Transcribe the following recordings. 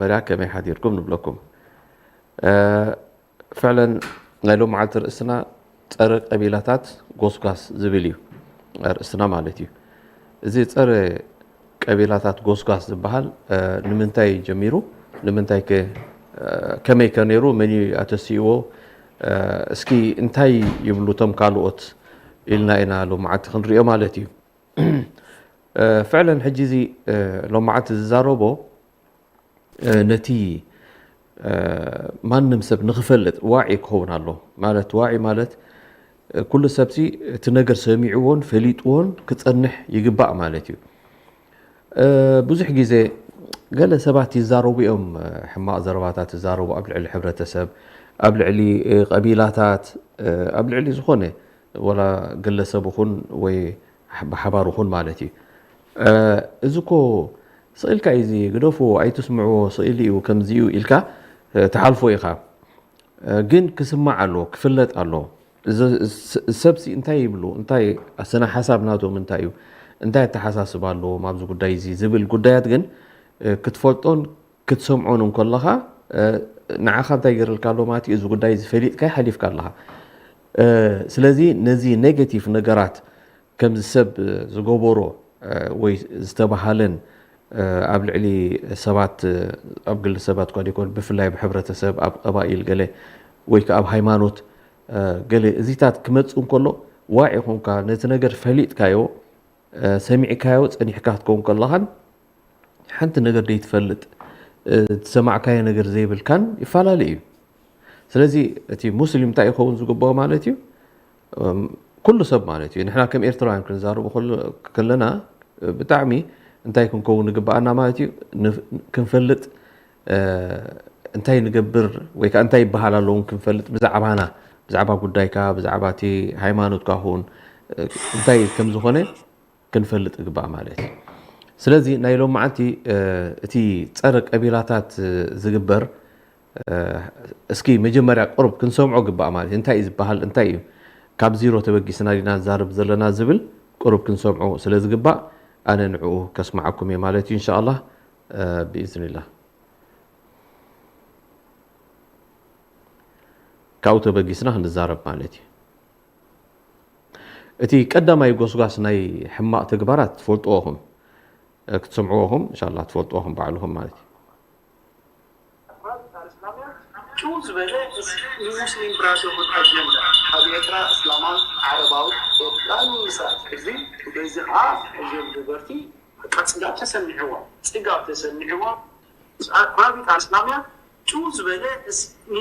መጀመርያ ከመይ ሓዲርኩም ንብለኩም። ፍዕለን ናይ ሎመዓልቲ ርእስና ጸረ ቀቢላታት ጎስጓስ ዝብል እዩ ርእስና ማለት እዩ። እዚ ጸረ ቀቢላታት ጎስጓስ ዝበሃል ንምንታይ ጀሚሩ፣ ንምንታይ ከ ከመይ ከ ነይሩ፣ መን እዩ ኣተሲእዎ፣ እስኪ እንታይ ይብሉ እቶም ካልኦት ኢልና ኢና ሎመዓልቲ ክንሪኦ ማለት እዩ። ፍዕለን ሕጂ እዚ ሎመዓልቲ ዝዛረቦ ነቲ ማንም ሰብ ንክፈልጥ ዋዒ ክኸውን ኣሎ ማለት። ዋዒ ማለት ኩሉ ሰብሲ እቲ ነገር ሰሚዕዎን ፈሊጥዎን ክጸንሕ ይግባእ ማለት እዩ። ብዙሕ ግዜ ገለ ሰባት ይዛረቡ እዮም፣ ሕማቕ ዘረባታት ይዛረቡ ኣብ ልዕሊ ሕብረተሰብ፣ ኣብ ልዕሊ ቀቢላታት፣ ኣብ ልዕሊ ዝኾነ ወላ ግለሰብ ይኹን ወይ ብሓባር ይኹን ማለት እዩ። እዚ እኮ ስቕ ኢልካ እዩ፣ እዚ ግደፍዎ፣ ኣይትስምዕዎ፣ ስቕ ኢሉ እዩ፣ ከምዚ እዩ ኢልካ ትሓልፎ ኢኻ። ግን ክስማዕ ኣለዎ፣ ክፍለጥ ኣለዎ። እዚ ሰብሲ እንታይ ይብሉ፣ እንታይ ኣሰና ሓሳብ ናቶም እንታይ እዩ፣ እንታይ ኣተሓሳስባ ኣለዎም ኣብዚ ጉዳይ እዚ ዝብል ጉዳያት ግን ክትፈልጦን ክትሰምዖን እንከለኻ ንዓኻ እንታይ ይገርልካ ኣሎ ማለት እዩ። እዚ ጉዳይ እዚ ፈሊጥካ ሓሊፍካ ኣለኻ። ስለዚ ነዚ ኔጌቲቭ ነገራት ከምዚ ሰብ ዝገበሮ ወይ ዝተባሃለን ኣብ ልዕሊ ሰባት፣ ኣብ ግሊ ሰባት እኳ ደይኮን፣ ብፍላይ ኣብ ሕብረተሰብ፣ ኣብ ቀባኢል ገለ ወይ ከዓ ኣብ ሃይማኖት ገለ እዚታት ክመጽእ እንከሎ ዋዒ ኮንካ ነቲ ነገር ፈሊጥካዮ፣ ሰሚዕካዮ ጸኒሕካ ክትከውን ከለኻን ሓንቲ ነገር ዘይትፈልጥ ዝሰማዕካዮ ነገር ዘይብልካን ይፈላለ እዩ። ስለዚ እቲ ሙስሊም እንታይ ይኸውን ዝግብኦ ማለት እዩ? ኩሉ ሰብ ማለት እዩ። ንሕና ከም ኤርትራውያን ክንዛረቡ ከለና ብጣዕሚ እንታይ ክንከውን ንግብኣና ማለት እዩ? ክንፈልጥ እንታይ ንገብር ወይ ከዓ እንታይ ይበሃል ኣለውን ክንፈልጥ፣ ብዛዕባና፣ ብዛዕባ ጉዳይካ፣ ብዛዕባ እቲ ሃይማኖትካ ኹን እንታይ ከም ዝኾነ ክንፈልጥ ይግባእ ማለት እዩ። ስለዚ ናይ ሎም መዓልቲ እቲ ጸረ ቀቢላታት ዝግበር እስኪ መጀመርያ ቁሩብ ክንሰምዖ ግባእ ማለት እዩ። እንታይ እዩ ዝበሃል፣ እንታይ እዩ፣ ካብ ዚሮ ተበጊስና ዲና ንዛረብ ዘለና ዝብል ቁሩብ ክንሰምዖ ስለ ዝግባእ ኣነ ንዕኡ ከስምዓኩም እየ ማለት እዩ። እንሻኣላህ ብኢዝኒላህ። ካብኡ ተበጊስና ክንዛረብ ማለት እዩ። እቲ ቀዳማይ ጎስጓስ ናይ ሕማቕ ተግባራት ትፈልጥዎ ኢኹም፣ ክትሰምዕዎ ኢኹም፣ እንሻላ ትፈልጥዎ ኢኹም ባዕልኹም ማለት እዩ። ጭው ዝበለ ሙስሊም ብራዘርሁድ ኣጀንዳ ኣብ ኤርትራ እስላማዊ ዓረባዊ ኤርትራ ንምምስራት ሕዚ በዚ ከዓ እዞም ጀበርቲ በቃ ጽጋብ ተሰሚዕዎም ጽጋብ ተሰሚዕዎም ራቢጣ እስላምያ ጭው ዝበለ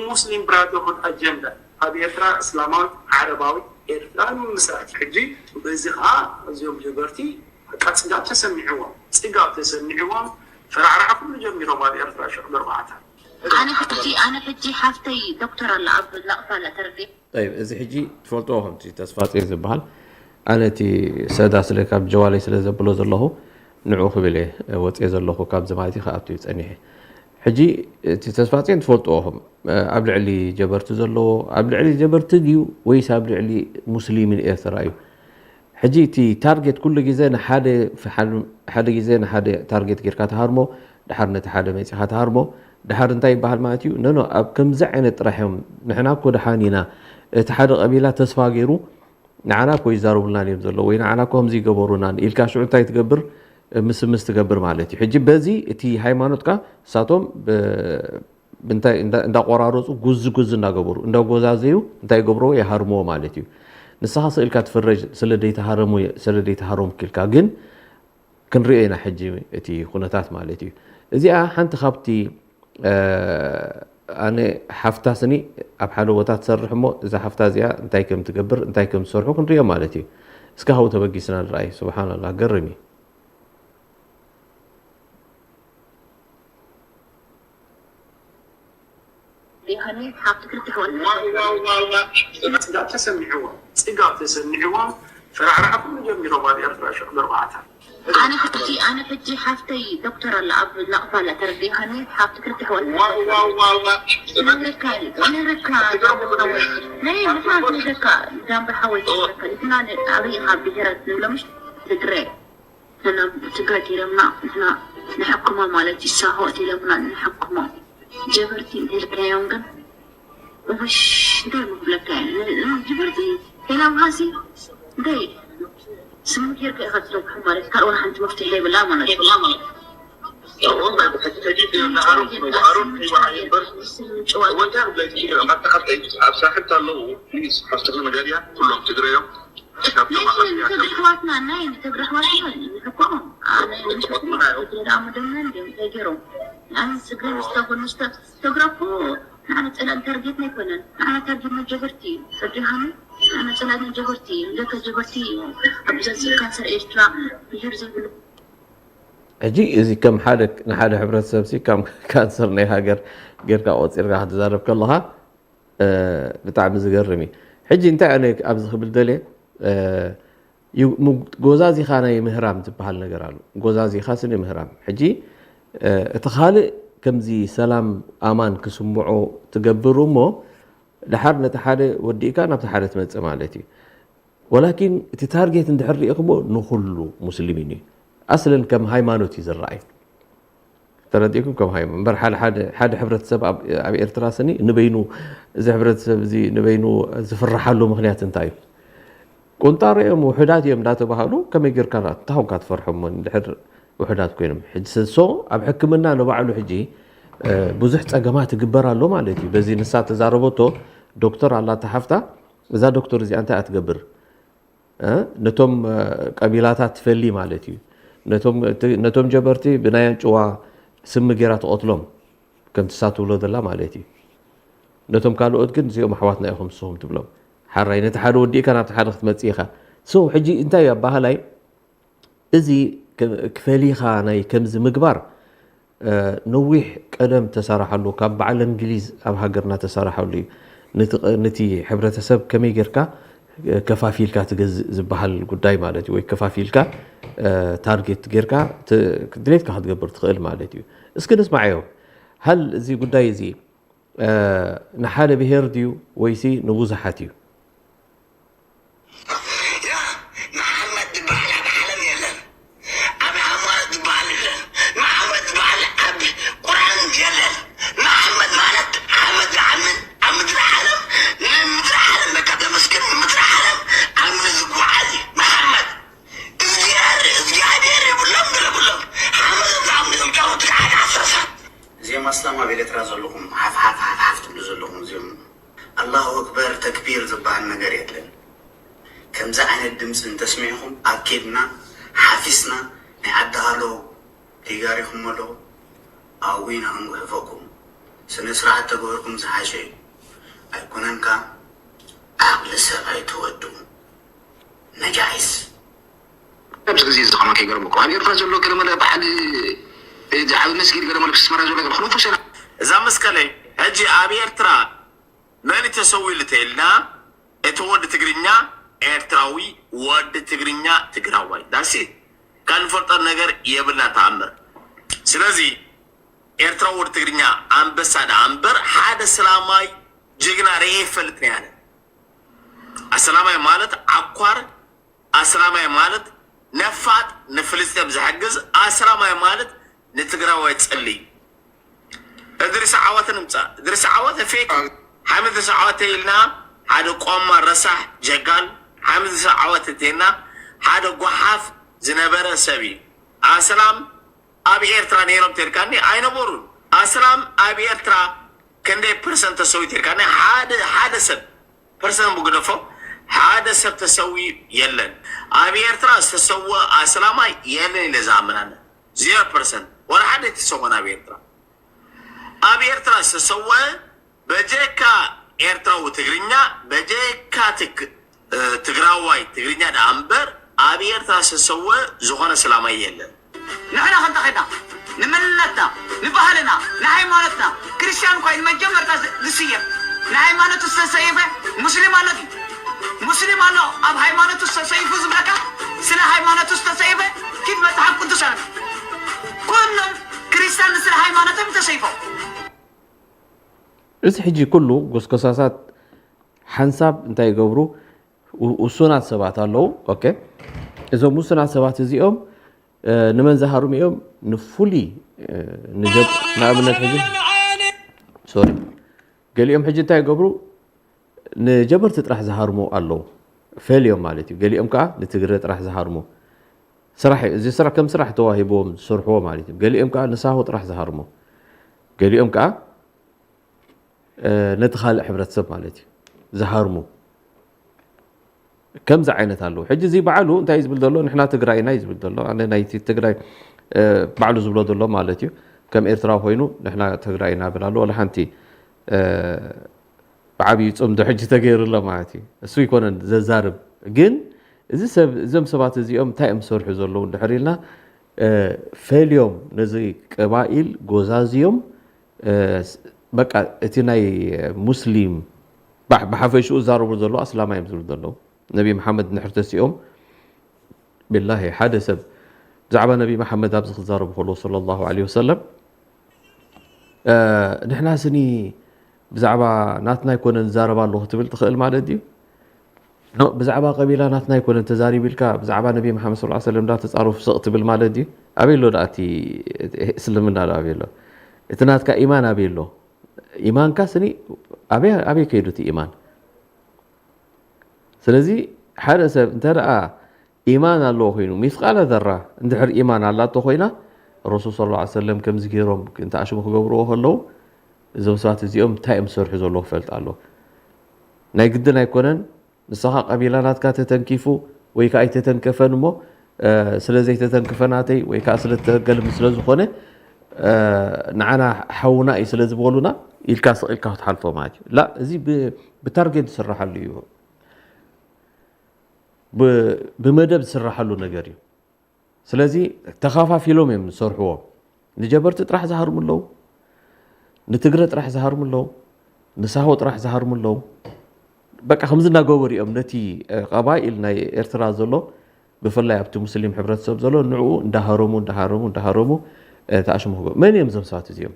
ሙስሊም ብራዘርሁድ ኣጀንዳ ኣብ ኤርትራ እስላማዊት ዓረባዊት ኤርትራ ንምምስራት ሕጂ በዚ ከዓ እዚኦም ጀበርቲ በቃ ጽጋብ ተሰሚዕዎም ጽጋብ ተሰሚዕዎም ፈራዕራዕ ክብሉ ጀሚሮም ኣብ ኤርትራ ሽዑ ብርባዕታ ኣነ ሕጂ ኣነ ሕጂ ሓፍተይ ዶክተር ኣላ ኣብ ላቕፋ ኣላ ተረዲ ጠይብ እዚ ሕጂ ትፈልጥዎ ከምቲ ተስፋጽዮን ዝበሃል ኣነ እቲ ሰዳ ስለ ካብ ጀዋለይ ስለ ዘብሎ ዘለኹ ንዑ ክብል እየ ወፅየ ዘለኹ ካብዚ ማለት እዩ ክኣቱ እዩ ፀኒሐ ሕጂ እቲ ተስፋፅዮን ትፈልጥዎ ኹም ኣብ ልዕሊ ጀበርቲ ዘለዎ ኣብ ልዕሊ ጀበርቲ ድዩ ወይስ ኣብ ልዕሊ ሙስሊምን ኤርትራ እዩ ሕጂ እቲ ታርጌት ኩሉ ግዜ ንሓደ ሓደ ግዜ ንሓደ ታርጌት ጌርካ ትሃርሞ ድሓር ነቲ ሓደ መፂኻ ትሃርሞ ድሓር እንታይ ይበሃል ማለት እዩ ነኖ ኣብ ከምዚ ዓይነት ጥራሕ እዮም ንሕና እኮ ድሓን ኢና እቲ ሓደ ቀቢላ ተስፋ ገይሩ ንዓና እኮ ይዛረቡልናን እዮም ዘለዉ ወይ ንዓና እኮ ከምዚ ይገበሩናን ኢልካ ሽዑ እንታይ ትገብር ምስምስ ትገብር ማለት እዩ ሕጂ በዚ እቲ ሃይማኖትካ እሳቶም እንዳቆራረፁ ጉዚ ጉዚ እንዳገበሩ እንዳጎዛዘዩ እንታይ ይገብርዎ ይሃርምዎ ማለት እዩ ንስኻ ስእልካ ትፍረጅ ስለ ደይተሃረሙ ስለ ደይተሃረምኩ ኢልካ ግን ክንሪኦ ኢና ሕጂ እቲ ኩነታት ማለት እዩ እዚኣ ሓንቲ ካብቲ ኣነ ሓፍታ ስኒ ኣብ ሓደ ቦታ ትሰርሕ እሞ እዛ ሓፍታ እዚኣ እንታይ ከም ትገብር እንታይ ከም ትሰርሑ ክንሪኦ ማለት እዩ እስካ ካብኡ ተበጊስና ንርኣይ ስብሓንላ ገርም እዩ ዲሃኒ ሓፍቲ ክልተ ኣሕዋት ጽጋብ ተሰሚዕዎም ጽጋብ ተሰሚዕዎም ፈራዕራዕ ክብሉ ጀሚሮም ኣብ ኤርትራ ሽዑ ብርባዕታ ኣነ ሕጂ ኣነ ሕጂ ሓፍተይ ዶክተር ኣላ ኣብ ላቕፋ ኣላ ተረዲኻኒ ሓፍቲ ክልተ ኣሕዋት ነረካ ነረካ ናይ ምሳት ነረካ ዳምበር ሓወይ ነረካ ንሕና ኣበይ ኢኻ ብሄራት ንብሎ ምሽ ትግረ ንሕና ትግራይ ኢለምና ንሕና ንሕክሞ ማለት እዩ። ሳሆ ኢለምና ንሕክሞ። ጀበርቲ እንተልካዮም ግን እሽ እንታይ ምብለካ ጀበርቲ ሌላ ውሃሲ እንታይ ስሙ ጌርካ ኢኻ ትደግሖ ማለት ካልኦን ሓንቲ መፍትሒ ዘይብላ ማለት እዩ። ኣብ ሳሕልቲ ኣለዉ ፕሊዝ ሓፍትኺ ንገርያ ኩሎም ትግረ እዮም። ናይ ትግረ ኣሕዋትና ናይ ትግረ ኣሕዋትና ንሕኮም ኣነ ንሕኮም ትግረ ደኣ መደምና እንዲዮም እንታይ ገይሮም ኣነ ትግረ ምስታኾን ምስታ ትግረ እኮ ንዓና ጸላእን ታርጌትና ኣይኮነን። ንዓና ታርጌትና ጀበርቲ እዩ። ተረዲኻኒ? ንዓና ጸላእና ጀበርቲ እዩ። ለካ ጀበርቲ እዩ። ኣብዚ ካንሰር ኤርትራ ብሄር ዘይብሉ ሕጂ እዚ ከም ሓደ ንሓደ ሕብረተሰብ ሲ ከም ካንሰር ናይ ሃገር ጌርካ ቆፂርካ ክትዛረብ ከለኻ ብጣዕሚ ዝገርም እዩ። ሕጂ እንታይ ኣነ ኣብዚ ክብል ደልየ ጎዛዚኻ ናይ ምህራም ዝበሃል ነገር ኣሎ። ጎዛዚኻ ሲ ናይ ምህራም ሕጂ እቲ ካልእ ከምዚ ሰላም ኣማን ክስምዖ ትገብር እሞ ድሓር ነቲ ሓደ ወዲእካ ናብቲ ሓደ ትመፅእ ማለት እዩ። ወላኪን እቲ ታርጌት እንድሕር ሪኢኽሞ ንኹሉ ሙስሊሚን እዩ። ኣስለን ከም ሃይማኖት እዩ ዝረኣይ። ተረዲእኩም ከም ሃይማኖት እምበር ሓደ ሓደ ሓደ ሕብረተሰብ ኣብ ኣብ ኤርትራ ስኒ ንበይኑ እዚ ሕብረተሰብ እዚ ንበይኑ ዝፍርሓሉ ምኽንያት እንታይ እዩ? ቁንጣሮ እዮም ውሑዳት እዮም እንዳተባሃሉ ከመይ ጌርካ እንታይ ኮንካ ትፈርሖም እንድሕር ውሑዳት ኮይኖም ሕጂ ሶ ኣብ ሕክምና ንባዕሉ ሕጂ ብዙሕ ፀገማት ይግበር ኣሎ ማለት እዩ። በዚ ንሳ ተዛረበቶ ዶክተር ኣላታ ሓፍታ እዛ ዶክተር እዚኣ እንታይ እያ ትገብር? ነቶም ቀቢላታት ትፈሊ ማለት እዩ። ነቶም ጀበርቲ ብናይ ኣንጭዋ ስሚ ጌራ ትቐትሎም ከምቲ እሳ ትብሎ ዘላ ማለት እዩ። ነቶም ካልኦት ግን እዚኦም ኣሕዋትና ኢኹም ንስኹም ትብሎም። ሓራይ ነቲ ሓደ ወዲእካ ናብቲ ሓደ ክትመጽእ ኢኻ። ሶ ሕጂ እንታይ እዩ ኣባህላይ እዚ ክፈሊኻ ናይ ከምዚ ምግባር ነዊሕ ቀደም ተሰራሓሉ ካብ በዓል እንግሊዝ ኣብ ሃገርና ተሰራሓሉ እዩ። ነቲ ሕብረተሰብ ከመይ ጌርካ ከፋፊልካ ትገዝእ ዝበሃል ጉዳይ ማለት እዩ። ወይ ከፋፊልካ ታርጌት ጌርካ ድሌትካ ክትገብር ትኽእል ማለት እዩ። እስኪ ንስማዓዮ ሃል እዚ ጉዳይ እዚ ንሓደ ብሄር ድዩ ወይሲ ንብዙሓት እዩ? ያ መሓመድ ዝበሃል ኣብ ዓለም የለን። ኣብ ሃይማኖት ዝበሃል የለን። መሓመድ ዝበሃል ኣብ ቁርኣን የለን። መሓመድ ማለት ሓመድ ዝዓምን ኣብ ምድሪ ዓለም ንምድሪ ዓለም በቃ ዘመስግን ንምድሪ ዓለም ኣምኒ ዝጓዓዝ እዩ መሓመድ። እግዚኣብሔር እግዚኣብሔር የብሎም ገለ ብሎም ሓመድ ዝዓምኑ እዮም ጫወቱ ሓደ ኣሳሳት። እዚኦም ኣስላም ኣብ ኤሌትራ ዘለኹም ሓፍ ሓፍ ሓፍ ሓፍ ትብሉ ዘለኹም እዚኦም ኣላሁ ኣክበር ተክቢር ዝበሃል ነገር የለን። ከምዚ ዓይነት ድምፂ እንተስሚዕኹም ኣኪድና ሓፊስና ናይ ዓዲ ሃሎ ተጋሪኹም ኣለኹም ኣብኡ ኢና ክንጉሕፈኩም። ስነ ስርዓት ተገበርኩም ዝሓሸ እዩ። ኣይኮነን ከኣ ዓቕሊ ሰብ ኣይትወድኡ ነጃይስ። ኣብዚ ግዜ እዚ ከማን ከይገርመኩም ኣብ ኤርትራ ዘሎ ገለመለ በዓል እዚ ዓቢ መስጊድ ገለመለ ምስ ኣስመራ ዘሎ ገለ ክነፉ ሰላ እዛ መስቀለይ ሕጂ ኣብ ኤርትራ መን ተሰዊሉ ተይልና እቲ ወዲ ትግርኛ ኤርትራዊ ወዲ ትግርኛ ትግራዋይ that's it ካልንፈልጦ ነገር የብልና ተኣምር ስለዚ ኤርትራዊ ወዲ ትግርኛ ኣንበሳ ደኣ እምበር ሓደ ሰላማይ ጅግና ርእየ ይፈልጥ ነይ ኣነ ኣሰላማይ ማለት ዓኳር ኣስላማይ ማለት ነፋጥ ንፍልስጤም ዝሕግዝ ኣስላማይ ማለት ንትግራዋይ ዝጽሊ እድሪስ ዓወት ንምጻእ እድሪስ ዓወት ፌክ ሓምድ እድሪስ ዓወት ተይልና ሓደ ቆማ ረሳሕ ጀጋል ሓምድ እድሪስ ዓወት ተይልና ሓደ ጓሓፍ ዝነበረ ሰብ እዩ ኣስላም ኣብ ኤርትራ ነይሮም ተልካኒ ኣይነበሩን ኣስላም ኣብ ኤርትራ ክንደይ ፐርሰንት ተሰዊት ኢልካኒ ሓደ ሓደ ሰብ ፐርሰንት ብግደፎ ሓደ ሰብ ተሰዊኡ የለን ኣብ ኤርትራ ዝተሰወ ኣስላማይ የለን ኢለ ዝኣምን ኣነ ዜሮ ፐርሰንት ዋላ ሓደ ኣይተሰወን ኣብ ኤርትራ ኣብ ኤርትራ ዝተሰወ በጀካ ኤርትራዊ ትግርኛ በጀካ ትግ ትግራዋይ ትግርኛ ደኣ እምበር ኣብ ኤርትራ ዝተሰወ ዝኾነ ሰላማይ የለን። ንሕና ከምታ ኸድና ንመንነትና ንባህልና ንሃይማኖትና ክርስትያን እኳ እዩ ንመጀመርታ ዝስየፍ ንሃይማኖቱ ዝተሰየፈ ሙስሊም ኣሎ ድዩ ሙስሊም ኣሎ ኣብ ሃይማኖቱ ዝተሰይፉ ዝብለካ ስለ ሃይማኖቱ ዝተሰየፈ ኪድ መፅሓፍ ቅዱስ ኣነ ኩሎም ክርስትያን ንስለ ሃይማኖቶም ተሰይፎም እዚ ሕጂ ኩሉ ጎስጎሳሳት ሓንሳብ እንታይ ይገብሩ ውሱናት ሰባት ኣለዉ እዞም ውሱናት ሰባት እዚኦም ንመን ዝሃርሙ እዮም? ንፍሉይ ንኣብነት ሕጂ ሶሪ፣ ገሊኦም ሕጂ እንታይ ይገብሩ? ንጀበርቲ ጥራሕ ዝሃርሙ ኣለዉ፣ ፈልዮም ማለት እዩ። ገሊኦም ከዓ ንትግረ ጥራሕ ዝሃርሙ፣ ስራሕ እዚ ስራሕ ከም ስራሕ ተዋሂብዎም ዝሰርሕዎ ማለት እዩ። ገሊኦም ከዓ ንሳሆ ጥራሕ ዝሃርሙ፣ ገሊኦም ከዓ ነቲ ካልእ ሕብረተሰብ ማለት እዩ ዝሃርሙ። ከምዚ ዓይነት ኣለዉ። ሕጂ እዚ በዓሉ እንታይ እዩ ዝብል ዘሎ? ንሕና ትግራይ ኢና እዩ ዝብል ዘሎ። ኣነ ናይቲ ትግራይ ባዕሉ ዝብሎ ዘሎ ማለት እዩ። ከም ኤርትራዊ ኮይኑ ንሕና ትግራይ ኢና ብል ኣሎ። ወላ ሓንቲ ብዓብዩ ጽምዶ ሕጂ ተገይሩ ኣሎ ማለት እዩ። እሱ ይኮነን ዘዛርብ። ግን እዚ ሰብ፣ እዞም ሰባት እዚኦም እንታይ እዮም ዝሰርሑ ዘለዉ እንድሕር ኢልና፣ ፈልዮም ነዚ ቀባኢል ጎዛዝዮም፣ በቃ እቲ ናይ ሙስሊም ብሓፈሽኡ ዝዛረቡ ዘለዉ ኣስላማይ እዮም ዝብሉ ዘለዉ። ነቢ መሓመድ እንድሕር ተሲኦም፣ ቢላሂ ሓደ ሰብ ብዛዕባ ነቢ መሓመድ ኣብዚ ክዛረቡ ከለዉ ሰለላሁ ዐለይሂ ወሰለም፣ ንሕና ስኒ ብዛዕባ ናትና ኣይኮነን ዝዛረብ ኣለኹ ክትብል ትኽእል ማለት ድዩ? ብዛዕባ ቀቢላ ናትና ኣይኮነን ተዛሪቡ ኢልካ ብዛዕባ ነቢ መሓመድ ሰለላሁ ዐለይሂ ወሰለም እንዳተፃረፉ ስቕ ትብል ማለት ድዩ? ኣበይ ኣሎ ደኣ እቲ እስልምና ደኣ ኣበይ ኣሎ? እቲ ናትካ ኢማን ኣበይ ኣሎ? ኢማንካ ስኒ ኣበይ ከይዱ እቲ ኢማን? ስለዚ ሓደ ሰብ እንተ ደኣ ኢማን ኣለዎ ኮይኑ፣ ሚስቃለ ዘራ እንድሕር ኢማን ኣላቶ ኮይና፣ ረሱል ሰለላሁ ዐለይሂ ወሰለም ከምዚ ገይሮም እንተ ኣሽሙ ክገብርዎ ከለዉ፣ እዞም ሰባት እዚኦም እንታይ እዮም ዝሰርሑ ዘለዉ ክፈልጥ ኣለዎ። ናይ ግድን ኣይኮነን ንስኻ ቀቢላ ናትካ ተተንኪፉ ወይ ከዓ ኣይተተንከፈን እሞ፣ ስለ ዘይተተንክፈ ናተይ ወይ ከዓ ስለ ተገልም ስለ ዝኾነ፣ ንዓና ሓውና እዩ ስለ ዝበሉና ኢልካ ስቕ ኢልካ ክትሓልፎ ማለት እዩ። ላ፣ እዚ ብታርጌት ዝስራሓሉ እዩ። ብመደብ ዝስራሓሉ ነገር እዩ። ስለዚ ተኻፋፊሎም እዮም ዝሰርሕዎ። ንጀበርቲ ጥራሕ ዝሃርሙ ኣለዉ፣ ንትግረ ጥራሕ ዝሃርሙ ኣለዉ፣ ንሳሆ ጥራሕ ዝሃርሙ ኣለዉ። በቃ ከምዚ እናገበሩ እዮም ነቲ ቀባኢል ናይ ኤርትራ ዘሎ፣ ብፍላይ ኣብቲ ሙስሊም ሕብረተሰብ ዘሎ ንዕኡ እንዳሃረሙ እንዳሃረሙ እንዳሃረሙ ተኣሽሙ ክገብሩ። መን እዮም እዞም ሰባት እዚኦም?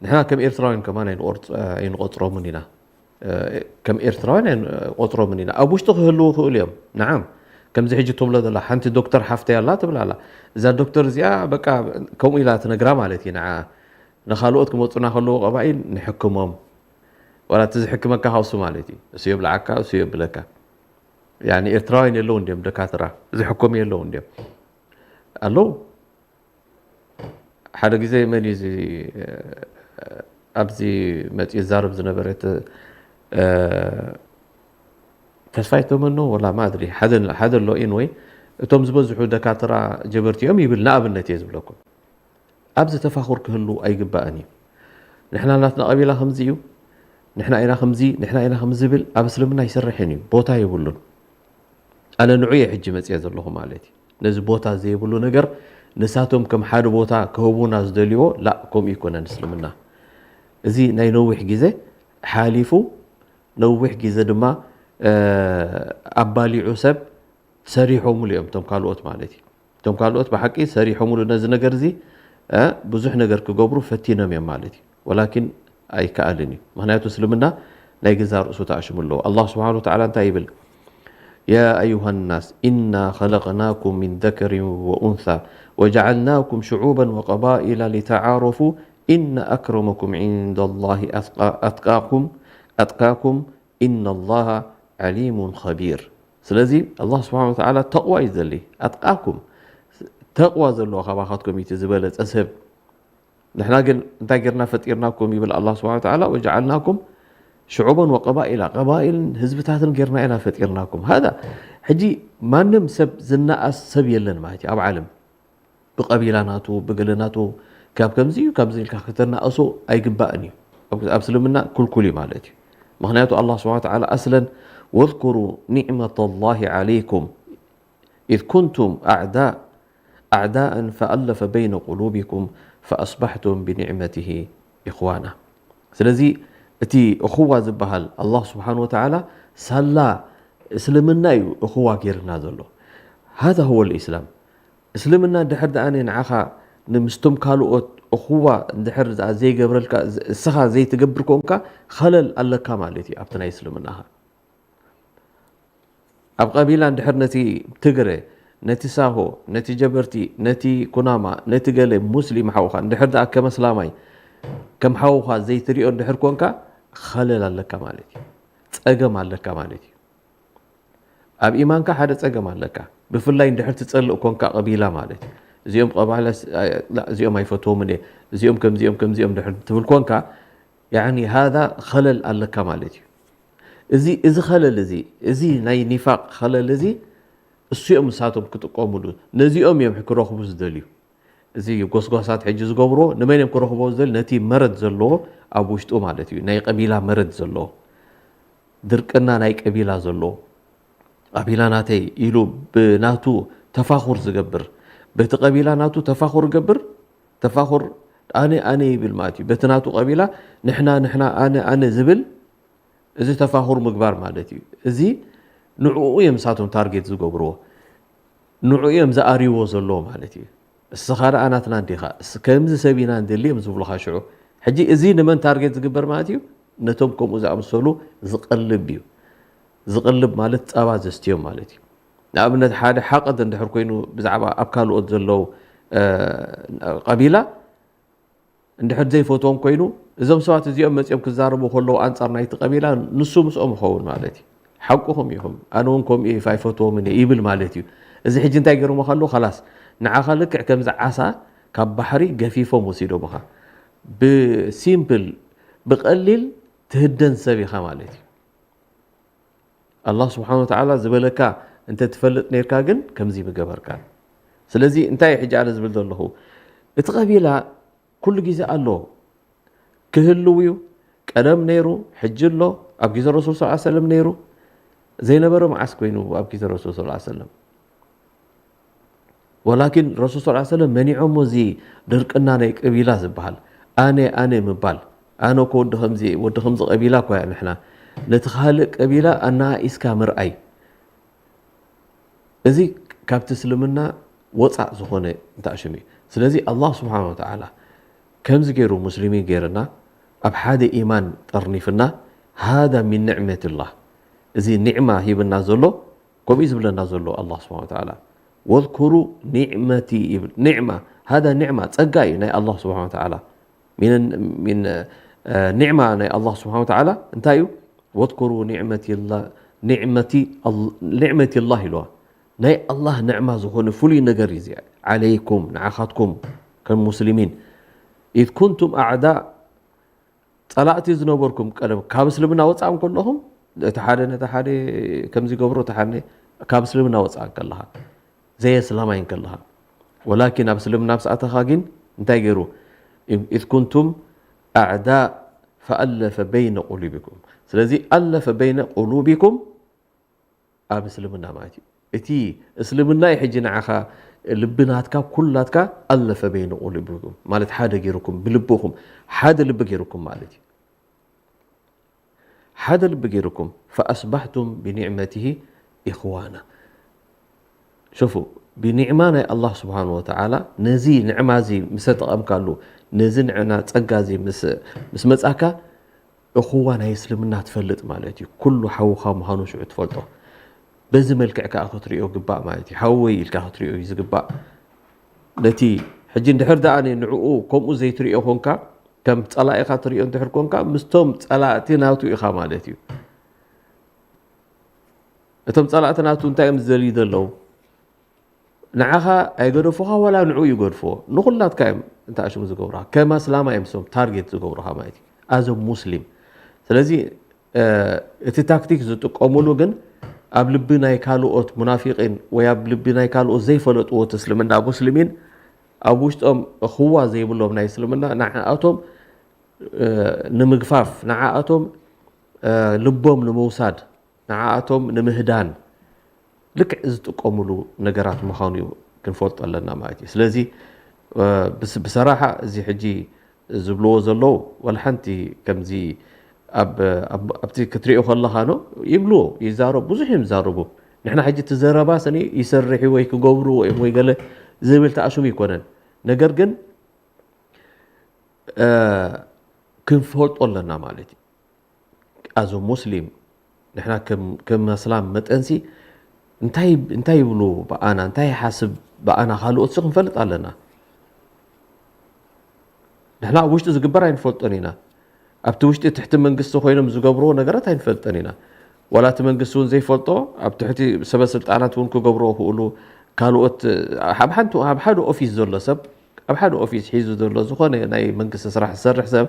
ንሕና ከም ኤርትራውያን ከማን ኣይንቆርጽ-፣ ኣይንቆጽሮምን ኢና። ከም ኤርትራውያን ኣይንቆጽሮምን ኢና። ኣብ ውሽጢ ክህልዉ ይኽእሉ እዮም። ነዓም፣ ከምዚ ሕጂ ትብሎ ዘላ ሓንቲ ዶክተር ሓፍተይ ኣላ ትብል ኣላ። እዛ ዶክተር እዚኣ በቃ ከምኡ ኢላ ትነግራ ማለት እዩ ንዓ። ንኻልኦት ክመጹና ከለዉ ቀባኢል ንሕክሞም። ዋላ እቲ ዝሕክመካ ካውሱ ማለት እዩ። እሱ የብልዓካ፣ እሱ የብለካ። ያኒ ኤርትራውያን የለውን ድዮም ደካትራ? ዝሕከሙ የለውን ድዮም? ኣለዉ። ሓደ ግዜ መን እዩ እዚ ኣብዚ መጺኡ ዝዛረብ ዝነበረ? ተስፋይ ተመኖ ወላ ማድሪ ሓደ ኣሎ። ኢንወይ እቶም ዝበዝሑ ደካትራ ጀበርቲ እዮም ይብል፣ ንኣብነት እየ ዝብለኩም። ኣብዚ ተፋኹር ክህሉ ኣይግባእን እዩ። ንሕና ናትና ቀቢላ ከምዚ እዩ፣ ንሕና ኢና ከምዚ፣ ንሕና ኢና ከምዚ ዝብል ኣብ እስልምና ኣይሰርሕን እዩ፣ ቦታ የብሉን። ኣነ ንዑ እየ ሕጂ መፅየ ዘለኹ ማለት እዩ። ነዚ ቦታ ዘይብሉ ነገር ንሳቶም ከም ሓደ ቦታ ክህቡና ዝደልይዎ፣ ላእ፣ ከምኡ ይኮነን እስልምና። እዚ ናይ ነዊሕ ግዜ ሓሊፉ፣ ነዊሕ ግዜ ድማ ኣባሊዑ ሰብ ሰሪሖምሉ እዮም፣ እቶም ካልኦት ማለት እዩ። እቶም ካልኦት ብሓቂ ሰሪሖምሉ ነዚ ነገር እዚ ብዙሕ ነገር ክገብሩ ፈቲኖም እዮም ማለት እዩ። ወላኪን ኣይከኣልን እዩ። ምክንያቱ እስልምና ናይ ገዛ ርእሱ ተኣሽሙ ኣለዎ። ኣላህ ስብሓን ወተዓላ እንታይ ይብል? يا أيها الناس إنا خلقناكم من ذكر وأنثى وجعلناكم شعوبا وقبائل لتعارفوا إن أكرمكم عند الله أتقاكم أتقاكم إن الله عليم خبير. ስለዚ ኣላህ ስብሓን ወተዓላ ተቕዋ እዩ ዘሊ። ኣትቃኩም፣ ተቕዋ ዘለዎ ካባኻትኩም እዩ ዝበለፀ ሰብ። ንሕና ግን እንታይ ጌርና ፈጢርናኩም ይብል ኣላህ ስብሓን ወተዓላ፣ ወጀዓልናኩም ሽዑበን ወቀባኢላ፣ ቀባኢልን ህዝብታትን ጌርና ኢና ፈጢርናኩም። ሃዳ ሕጂ ማንም ሰብ ዝነኣስ ሰብ የለን ማለት እዩ ኣብ ዓለም። ብቐቢላ ናቱ፣ ብገለ ናቱ፣ ካብ ከምዚ እዩ፣ ካብዚ ኢልካ ከተናእሶ ኣይግባእን እዩ። ኣብ፣ ኣብ እስልምና ክልኩል እዩ ማለት እዩ። ምኽንያቱ ኣላህ ስብሓነ ወተዓላ ኣስለን፣ "ወዝኩሩ ኒዕመተላሂ ዓለይኩም ኢዝ ኩንቱም ኣዕዳእ፣ ኣዕዳእን ፈኣለፈ በይነ ቁሉቢኩም ፈኣስባሕቱም ብኒዕመቲሂ ኢኽዋና።" ስለዚ እቲ እኹዋ ዝበሃል ኣላህ ስብሓነ ወተዓላ ሳላ እስልምና እዩ እኹዋ ጌርና ዘሎ። ሃዛ ሁወ ልኢስላም። እስልምና እንድሕር ደኣ ንዓኻ ንምስቶም ካልኦት እኹዋ እንድሕር ደኣ ዘይገብረልካ፣ እስኻ ዘይትገብር ኮንካ፣ ኸለል ኣለካ ማለት እዩ ኣብቲ ናይ እስልምናኻ። ኣብ ቀቢላ እንድሕር ነቲ ትግረ፣ ነቲ ሳሆ፣ ነቲ ጀበርቲ፣ ነቲ ኩናማ፣ ነቲ ገለ ሙስሊም ሓውኻ እንድሕር ደኣ ከም ኣስላማይ ከም ሓውኻ ዘይትሪኦ እንድሕር ኮንካ ኸለል ኣለካ ማለት እዩ። ጸገም ኣለካ ማለት እዩ። ኣብ ኢማንካ ሓደ ጸገም ኣለካ። ብፍላይ እንድሕር ትጸልእ ኮንካ ቀቢላ ማለት እዩ። እዚኦም ቀባላ እዚኦም ኣይፈትዎም እየ፣ እዚኦም ከምዚኦም ከምዚኦም እንድሕር ትብል ኮንካ ያኒ ሃዛ ኸለል ኣለካ ማለት እዩ። እዚ እዚ ኸለል እዚ እዚ ናይ ኒፋቅ ኸለል እዚ እሱ እዮም ንሳቶም ክጥቀሙሉ፣ ነዚኦም እዮም ክረኽቡ ዝደልዩ። እዚ ጎስጓሳት ሕጂ ዝገብርዎ ንመን እዮም ክረኽቦ ዝደልዩ? ነቲ መረድ ዘለዎ ኣብ ውሽጡ ማለት እዩ፣ ናይ ቀቢላ መረድ ዘለዎ፣ ድርቅና ናይ ቀቢላ ዘለዎ፣ ቀቢላ ናተይ ኢሉ ብናቱ ተፋኹር ዝገብር፣ በቲ ቀቢላ ናቱ ተፋኹር ገብር፣ ተፋኹር ኣነ ኣነ ይብል ማለት እዩ። በቲ ናቱ ቀቢላ ንሕና ንሕና ኣነ ኣነ ዝብል እዚ ተፋኹር ምግባር ማለት እዩ። እዚ ንዕኡ እዮም ንሳቶም ታርጌት ዝገብርዎ፣ ንዕኡ እዮም ዝኣርይዎ ዘለዎ ማለት እዩ። እስኻ ደኣ ናትና እንዲኻ፣ እስ- ከምዚ ሰብ ኢና ንደሊ እዮም ዝብሉኻ ሽዑ። ሕጂ እዚ ንመን ታርጌት ዝግበር ማለት እዩ? ነቶም ከምኡ ዝኣመሰሉ ዝቐልብ እዩ። ዝቐልብ ማለት ጸባ ዘስትዮም ማለት እዩ። ንኣብነት ሓደ ሓቕድ እንድሕር ኮይኑ ብዛዕባ ኣብ ካልኦት ዘለዉ እ፣ ቀቢላ እንድሕር ዘይፈትዎም ኮይኑ እዞም ሰባት እዚኦም መጺኦም ክዛረቡ ከለዉ ኣንጻር ናይቲ ቀቢላ ንሱ ምስኦም ይኸውን ማለት እዩ። ሓቅኹም ኢኹም፣ ኣነ እውን ከምኡ እየ ኣይፈትዎምን እየ ይብል ማለት እዩ። እዚ ሕጂ እንታይ ገይሮምኻ ኣለዉ? ኸላስ ንዓኻ ልክዕ ከምዚ ዓሳ ካብ ባሕሪ ገፊፎም ወሲዶምኻ። ብሲምፕል ብቐሊል ትህደን ሰብ ኢኻ ማለት እዩ። ኣላህ ስብሓን ወተዓላ ዝበለካ እንተ ትፈልጥ ነርካ ግን ከምዚ ምገበርካ። ስለዚ እንታይ ሕጂ ኣነ ዝብል ዘለኹ እቲ ቀቢላ ኩሉ ግዜ ኣሎ ክህልው እዩ። ቀደም ነይሩ፣ ሕጂ ኣሎ፣ ኣብ ግዜ ረሱል ስ ሰለም ነይሩ። ዘይነበረ መዓስ ኮይኑ ኣብ ግዜ ረሱል ስ ሰለም? ወላኪን ረሱል ስ ሰለም መኒዖሞ እዚ ድርቅና ናይ ቀቢላ ዝበሃል ኣነ ኣነ ምባል። ኣነ እኮ ወዲ ከምዚ ወዲ ከምዚ ቀቢላ እኮ እያ። ንሕና ነቲ ካልእ ቀቢላ ኣናኢስካ ምርኣይ፣ እዚ ካብቲ እስልምና ወፃእ ዝኾነ እንታሽም እዩ። ስለዚ ኣላህ ስብሓን ወተዓላ ከምዚ ገይሩ ሙስሊሚን ገይርና ኣብ ሓደ ኢማን ጠርኒፍና ሃዛ ሚን ኒዕመትላህ፣ እዚ ኒዕማ ሂብና ዘሎ ከምኡ እዩ ዝብለና ዘሎ ኣላህ ስብሓን ወተዓላ። ወዝኩሩ ኒዕመቲ ይብል። ኒዕማ፣ ሃዛ ኒዕማ፣ ጸጋ እዩ ናይ ኣላህ ስብሓን ወተዓላ። ሚን፣ ሚን፣ እ፣ ኒዕማ ናይ ኣላህ ስብሓን ወተዓላ እንታይ እዩ? ወዝኩሩ ኒዕመቲላ-፣ ኒዕመቲ ኣል-፣ ኒዕመቲላህ ኢልዋ። ናይ ኣላህ ኒዕማ ዝኾነ ፍሉይ ነገር እዩ እዚ። ዓለይኩም፣ ንዓኻትኩም ከም ሙስሊሚን። ኢዝ ኩንቱም ኣዕዳእ ጸላእቲ ዝነበርኩም ቀደም ካብ እስልምና ወጻእም ከለኹም እቲ ሓደ ነቲ ሓደ ከምዚ ገብሮ እቲ ሓደ ካብ እስልምና ወጻእ ከለኻ ዘየስላማይ ከለኻ ወላኪን ኣብ እስልምና ምስ ኣተኻ ግን እንታይ ገይሩ? ኢዝ ኩንቱም ኣዕዳእ ፈኣለፈ በይነ ቁሉቢኩም። ስለዚ ኣለፈ በይነ ቁሉቢኩም ኣብ እስልምና ማለት እዩ። እቲ እስልምና እዩ ሕጂ ንዓኻ ልቢ ናትካ ኩላትካ ኣለፈ በይነ ቁሉቢኩም ማለት ሓደ ገይሩኩም ብልብኹም ሓደ ልቢ ገይሩኩም ማለት እዩ። ሓደ ልቢ ገይሩኩም ፈኣስባሕቱም ብኒዕመቲሂ ኢኽዋና። ሸፉ ብኒዕማ ናይ ኣላህ ስብሓን ወተዓላ ነዚ ንዕማ እዚ ምስ ተጠቐምካሉ ነዚ ንዕና ጸጋ እዚ ምስ መጻካ እኹዋ ናይ እስልምና ትፈልጥ ማለት እዩ። ኩሉ ሓውኻ ምዃኑ ሽዑ ትፈልጦ። በዚ መልክዕ ከዓ ክትሪኦ ግባእ ማለት እዩ። ሓወይ ኢልካ ክትሪኦ እዩ ዝግባእ። ነቲ ሕጂ እንድሕር ደኣ ንዕኡ ከምኡ ዘይትሪኦ ኮንካ ከም ጸላኢኻ ትሪኦ እንድሕር ኮንካ ምስቶም ጸላእቲ ናቱ ኢኻ ማለት እዩ። እቶም ጸላእቲ ናቱ እንታይ እዮም ዝደልዩ ዘለዉ? ንዓኻ ኣይገደፉኻ ዋላ ንዑ ይገድፍዎ ንኹላትካ እዮም እንተ ኣሽሙ ዝገብሩኻ ከም ኣስላማ እዮም ሶም ታርጌት ዝገብሩኻ ማለት እዩ ኣዞም ሙስሊም። ስለዚ እቲ ታክቲክ ዝጥቀሙሉ ግን ኣብ ልቢ ናይ ካልኦት ሙናፊቂን ወይ ኣብ ልቢ ናይ ካልኦት ዘይፈለጥዎ እቲ እስልምና ሙስሊሚን ኣብ ውሽጦም እኽዋ ዘይብሎም ናይ እስልምና ንዓኣቶም ንምግፋፍ ንዓኣቶም ልቦም ንምውሳድ ንዓኣቶም ንምህዳን ልክዕ ዝጥቀምሉ ነገራት ምዃኑ እዩ ክንፈልጦ ኣለና ማለት እዩ። ስለዚ ብሰራሓ እዚ ሕጂ ዝብልዎ ዘለዉ ዋላ ሓንቲ ከምዚ ኣብቲ ክትሪኦ ከለኻ ኖ ይብልዎ ይዛረቡ ብዙሕ እዮም ዝዛረቡ። ንሕና ሕጂ እቲ ዘረባ ሰኒ ይሰርሕ ወይ ክገብርዎ እዮም ወይ ገለ ዝብል ተኣሽሙ ይኮነን። ነገር ግን ክንፈልጦ ኣለና ማለት እዩ። ኣዞ ሙስሊም ንሕና ከም ኣስላም መጠንሲ እንታይ ይብሉ ብኣና እንታይ ይሓስብ ብኣና ካልኦት ሲ ክንፈልጥ ኣለና። ንሕና ኣብ ውሽጢ ዝግበር ኣይንፈልጦን ኢና። ኣብቲ ውሽጢ ትሕቲ መንግስቲ ኮይኖም ዝገብርዎ ነገራት ኣይንፈልጠን ኢና። ዋላ እቲ መንግስቲ እውን ዘይፈልጦ ኣብ ትሕቲ ሰበ ስልጣናት እውን ክገብርዎ ክእሉ ካልኦት ኣብ ሓንቲ ኣብ ሓደ ኦፊስ ዘሎ ሰብ ኣብ ሓደ ኦፊስ ሒዙ ዘሎ ዝኾነ ናይ መንግስቲ ስራሕ ዝሰርሕ ሰብ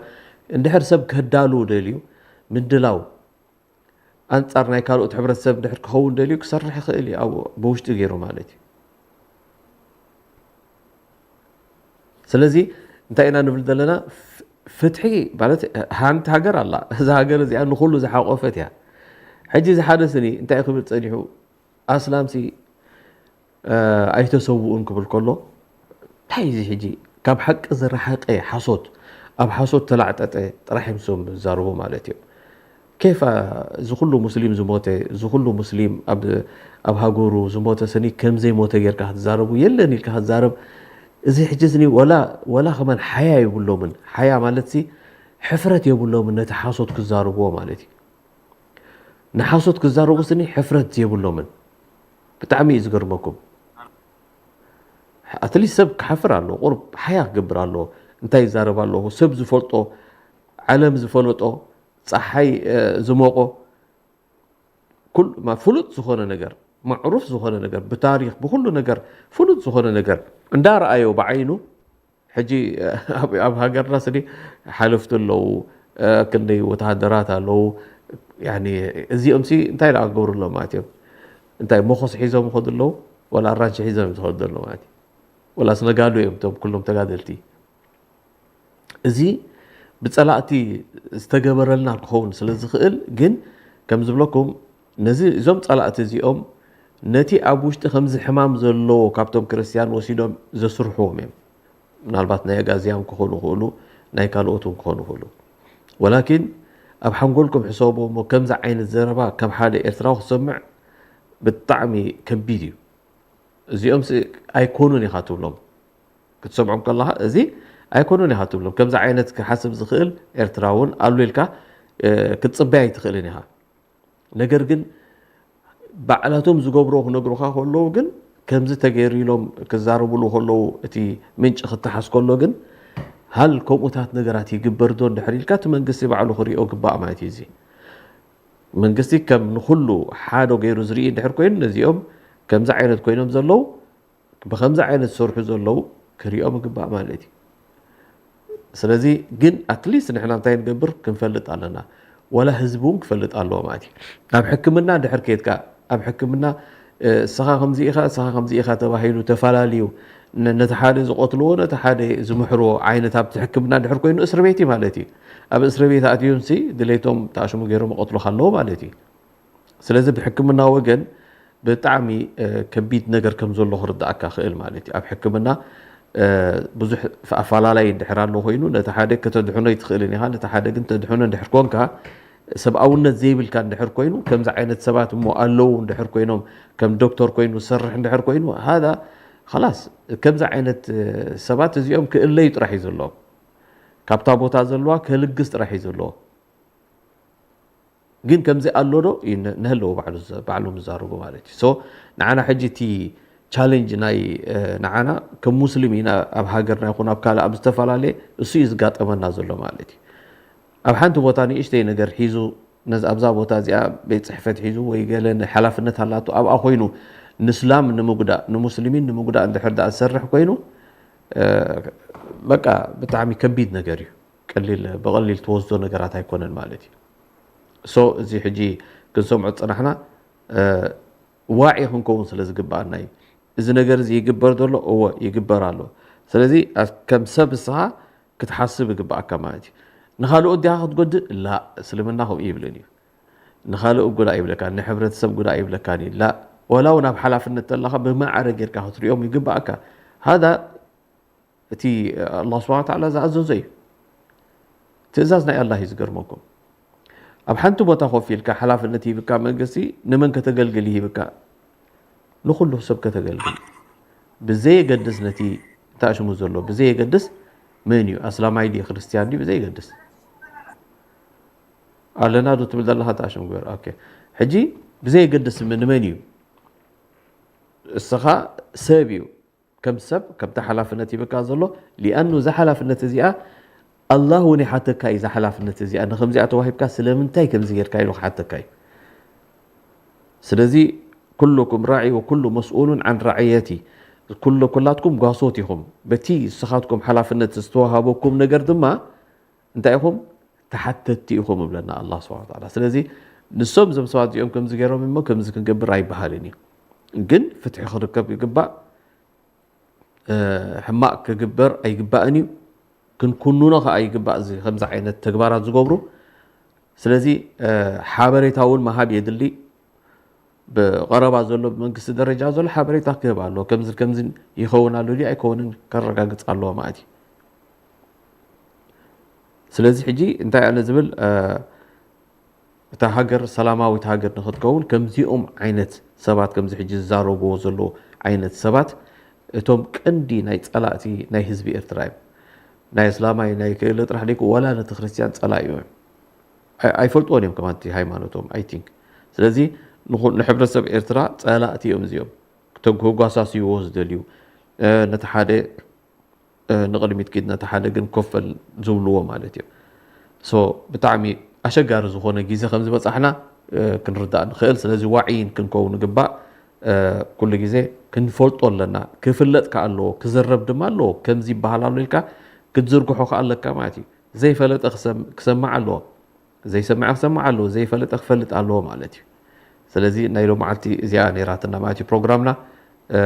እንድሕር ሰብ ከዳሉ ደልዩ ምድላው ኣንጻር ናይ ካልኦት ሕብረተሰብ ድሕር ክኸውን ደልዩ ክሰርሕ ይኽእል እዩ ኣብኡ ብውሽጢ ገይሩ ማለት እዩ። ስለዚ እንታይ ኢና ንብል ዘለና ፍትሒ ማለት ሓንቲ ሃገር ኣላ። እዛ ሃገር እዚኣ ንኩሉ ዝሓቆፈት እያ። ሕጂ እዚ ሓደ ስኒ እንታይ ክብል ጸኒሑ ኣስላምሲ ኣይተሰውኡን ክብል ከሎ እንታይ እዚ ሕጂ ካብ ሓቂ ዝረሓቀ ሓሶት ኣብ ሓሶት ተላዕጠጠ ጥራሕ እዮም ዝዛረቡ ማለት እዮም። ኬፋ እዚ ኩሉ ሙስሊም ዝሞተ እዚ ኩሉ ሙስሊም ኣብ ሃገሩ ዝሞተ ስኒ ከም ዘይሞተ ጌርካ ክትዛረቡ የለን ኢልካ ክትዛረብ እዚ ሕጂ ስኒ ወላ ወላ ከማን ሓያ የብሎምን። ሓያ ማለት ሲ ሕፍረት የብሎምን ነቲ ሓሶት ክዛረብዎ ማለት እዩ። ንሓሶት ክዛረቡ ስኒ ሕፍረት የብሎምን። ብጣዕሚ እዩ ዝገርመኩም። ኣትሊስት ሰብ ክሓፍር ኣለዎ። ቁሩብ ሓያ ክገብር ኣለዎ። እንታይ ይዛረብ ኣለኹ? ሰብ ዝፈልጦ፣ ዓለም ዝፈለጦ፣ ፀሓይ ዝሞቆ፣ ፍሉጥ ዝኾነ ነገር፣ ማዕሩፍ ዝኾነ ነገር፣ ብታሪኽ ብኩሉ ነገር ፍሉጥ ዝኾነ ነገር እንዳረኣዮ ብዓይኑ ሕጂ ኣብ ሃገርና ስኒ ሓለፍቲ ኣለዉ፣ ክንደይ ወተሃደራት ኣለዉ። እዚኦም ሲ እንታይ ደኣ ክገብሩ ኣለዎም ማለት እዮም? እንታይ መኾስ ሒዞም ይኸዱ ኣለዉ? ዋላ ኣራንሺ ሒዞም እዮም ዝኸዱ ዘለዉ ማለት እዩ? ዋላስ ነጋዶ እዮም እቶም ኩሎም ተጋደልቲ? እዚ ብጸላእቲ ዝተገበረልና ክኸውን ስለ ዝኽእል ግን ከም ዝብለኩም ነዚ እዞም ጸላእቲ እዚኦም ነቲ ኣብ ውሽጢ ከምዚ ሕማም ዘለዎ ካብቶም ክርስትያን ወሲዶም ዘስርሕዎም እዮም። ምናልባት ናይ ኣጋዝያን ክኾኑ ይኽእሉ፣ ናይ ካልኦት እውን ክኾኑ ይኽእሉ። ወላኪን ኣብ ሓንጎልኩም ሕሰቡ እሞ ከምዚ ዓይነት ዘረባ ካብ ሓደ ኤርትራዊ ክሰምዕ ብጣዕሚ ከቢድ እዩ። እዚኦም ኣይኮኑን ኢኻ ትብሎም ክትሰምዖም ከለኻ እዚ ኣይኮኑን ኢኻ ትብሎም። ከምዚ ዓይነት ክሓስብ ዝኽእል ኤርትራውን ኣሎ ኢልካ ክትጽበይ ኣይትኽእልን ኢኻ። ነገር ግን ባዕላቶም ዝገብሮ ክነግሩኻ ከለዉ ግን ከምዚ ተገይሩ ኢሎም ክዛረብሉ ከለዉ እቲ ምንጪ ክተሓዝ ከሎ ግን ሃል ከምኡታት ነገራት ይግበር ዶ እንድሕር ኢልካ እቲ መንግስቲ ባዕሉ ክሪኦ ግባእ ማለት እዩ። እዚ መንግስቲ ከም ንኩሉ ሓዶ ገይሩ ዝርኢ እንድሕር ኮይኑ ነዚኦም ከምዚ ዓይነት ኮይኖም ዘለዉ ብከምዚ ዓይነት ዝሰርሑ ዘለዉ ክሪኦም ይግባእ ማለት እዩ። ስለዚ ግን ኣትሊስት ንሕና እንታይ ንገብር ክንፈልጥ ኣለና። ዋላ ህዝቢ እውን ክፈልጥ ኣለዎ ማለት እዩ። ኣብ ሕክምና እንድሕር ከይድካ ኣብ ሕክምና እስኻ ከምዚ ኢኻ እስኻ ከምዚ ኢኻ ተባሂሉ ተፈላለዩ ነቲ ሓደ ዝቐትልዎ ነቲ ሓደ ዝምሕርዎ ዓይነት ኣብቲ ሕክምና እንድሕር ኮይኑ እስሪ ቤት እዩ ማለት እዩ። ኣብ እስሪ ቤት ኣትዮም ሲ ድሌቶም ተኣሽሙ ገይሮም ይቐትሉኻ ኣለዉ ማለት እዩ። ስለዚ ብሕክምና ወገን ብጣዕሚ ከቢድ ነገር ከም ዘሎ ክርዳእካ ክእል ማለት እዩ። ኣብ ሕክምና ብዙሕ ኣፈላላይ እንድሕር ኣሎ ኮይኑ ነቲ ሓደ ከተድሕኖ ኣይትኽእልን ኢኻ፣ ነቲ ሓደ ግን ተድሕኖ እንድሕር ኮንካ ሰብኣውነት ዘይብልካ እንድሕር ኮይኑ ከምዚ ዓይነት ሰባት እሞ ኣለዉ እንድሕር ኮይኖም ከም ዶክተር ኮይኑ ዝሰርሕ እንድሕር ኮይኑ ሃዳ ኸላስ ከምዚ ዓይነት ሰባት እዚኦም ክእለዩ ጥራሕ እዩ ዘለዎም። ካብታ ቦታ ዘለዋ ክልግስ ጥራሕ እዩ ዘለዎ። ግን ከምዚ ኣሎ ዶ ንህለዎ ባዕሎም ዝዛረቡ ማለት እዩ። ንዓና ሕጂ እቲ ቻለንጅ ናይ ንዓና ከም ሙስሊም ኢና ኣብ ሃገርና ይኹን ኣብ ካልእ ኣብ ዝተፈላለየ እሱ እዩ ዝጋጠመና ዘሎ ማለት እዩ። ኣብ ሓንቲ ቦታ ንእሽተይ ነገር ሒዙ ነዚ ኣብዛ ቦታ እዚኣ ቤት ፅሕፈት ሒዙ ወይ ገለ ሓላፍነት ኣላቱ ኣብኣ ኮይኑ ንስላም ንምጉዳእ ንሙስሊሚን ንምጉዳእ እንድሕር ዳኣ ዝሰርሕ ኮይኑ በቃ ብጣዕሚ ከቢድ ነገር እዩ። ቀሊል ብቐሊል ትወስዶ ነገራት ኣይኮነን ማለት እዩ። ሶ እዚ ሕጂ ክንሰምዖ ዝፅናሕና ዋዒ ክንከውን ስለ ዝግባኣና እዩ። እዚ ነገር እዚ ይግበር ዘሎ እወ ይግበር ኣሎ። ስለዚ ከም ሰብ እስኻ ክትሓስብ ይግባኣካ ማለት እዩ። ንኻልኦት ዲኻ ክትጎድእ ላ እስልምና ከምኡ ይብልን እዩ። ንኻልኦት ጉዳእ ይብለካ ንሕብረተሰብ ጉዳእ ይብለካን እዩ ላ ወላ እውን ኣብ ሓላፍነት ተለኻ ብማዕረ ጌርካ ክትሪኦም ይግባኣካ። ሃዳ እቲ ኣላህ ስብሓን ወተዓላ ዝኣዘዞ እዩ። ትእዛዝ ናይ ኣላህ እዩ ዝገርመኩም። ኣብ ሓንቲ ቦታ ኮፍ ኢልካ ሓላፍነት ይህብካ መንግስቲ ንመን ከተገልግል ይህብካ? ንኩሉ ሰብ ከተገልግል ብዘየገድስ ነቲ ተኣሽሙ ዘሎ ብዘየገድስ መን እዩ ኣስላማይ ድዩ ክርስትያን ድዩ ብዘየገድስ ኣለና ዶ ትብል ዘለኻ ተኣሽሙ ግበር። ኦኬ ሕጂ ብዘየገድስ ንመን እዩ እስኻ ሰብ እዩ፣ ከም ሰብ ከምታ ሓላፍነት ይበካ ዘሎ። ሊኣኑ እዛ ሓላፍነት እዚኣ ኣላህ እውን ይሓተካ እዩ። እዛ ሓላፍነት እዚኣ ንከምዚኣ ተዋሂብካ ስለምንታይ ከምዚ ጌርካ ኢሉ ክሓተካ እዩ። ስለዚ ኩሉኩም ራዒ ወኩሉ መስኡሉን ዓን ራዕየቲ፣ ኩሉ ኩላትኩም ጓሶት ኢኹም። በቲ ንስኻትኩም ሓላፍነት ዝተዋሃበኩም ነገር ድማ እንታይ ኢኹም? ተሓተትቲ ኢኹም እብለና ኣላህ ስብሓነ ወተዓላ። ስለዚ ንሶም እዞም ሰባት እዚኦም ከምዚ ገይሮም እሞ ከምዚ ክንገብር ኣይበሃልን እዩ። ግን ፍትሒ ክርከብ ይግባእ። ሕማቕ ክግበር ኣይግባእን እዩ። ክንኩንኖ ከዓ ይግባእ እዚ ከምዚ ዓይነት ተግባራት ዝገብሩ። ስለዚ ሓበሬታ እውን ምሃብ የድሊ። ብቐረባ ዘሎ ብመንግስቲ ደረጃ ዘሎ ሓበሬታ ክህብ ኣለዎ። ከምዚ ከምዚ ይኸውን ኣሎ ድዩ ኣይከውንን ከረጋግፅ ኣለዎ ማለት እዩ። ስለዚ ሕጂ እንታይ ኣነ ዝብል እታ ሃገር ሰላማዊት ሃገር ንክትከውን ከምዚኦም ዓይነት ሰባት ከምዚ ሕጂ ዝዛረብዎ ዘለዉ ዓይነት ሰባት እቶም ቀንዲ ናይ ጸላእቲ ናይ ህዝቢ ኤርትራ እዮም። ናይ እስላማይ ናይ ክእለ ጥራሕ ደይኮ ዋላ ነቲ ክርስትያን ጸላኢ እዮም። ኣይ- ኣይፈልጥዎን እዮም ከማን እቲ ሃይማኖቶም ኣይ ቲንክ። ስለዚ ንኹ- ንሕብረተሰብ ኤርትራ ጸላእቲ እዮም እዚኦም። ክተ- ክጓሳስይዎ ዝደልዩ እ፣ ነቲ ሓደ እ፣ ንቕድሚት ኪድ ነቲ ሓደ ግን ኮፈል ዝብልዎ ማለት እዩ። ሶ ብጣዕሚ ኣሸጋሪ ዝኾነ ግዜ ከም ዝበጻሕና እ፣ ክንርዳእ ንኽእል። ስለዚ ዋዒይን ክንከውን ንግባእ። እ፣ ኩሉ ግዜ ክንፈልጦ ኣለና። ክፍለጥ ከኣ ኣለዎ፣ ክዝረብ ድማ ኣለዎ። ከምዚ ይበሃል ኣሎ ኢልካ ክትዝርግሖ ከኣ ኣለካ ማለት እዩ። ዘይፈለጠ ክሰም- ክሰምዕ ኣለዎ። ዘይሰምዐ ክሰምዕ ኣለዎ፣ ዘይፈለጠ ክፈልጥ ኣለዎ ማለት እዩ። ስለዚ ናይ ሎማዓልቲ እዚኣ ነይራትና ማለት እዩ ፕሮግራምና። እ፣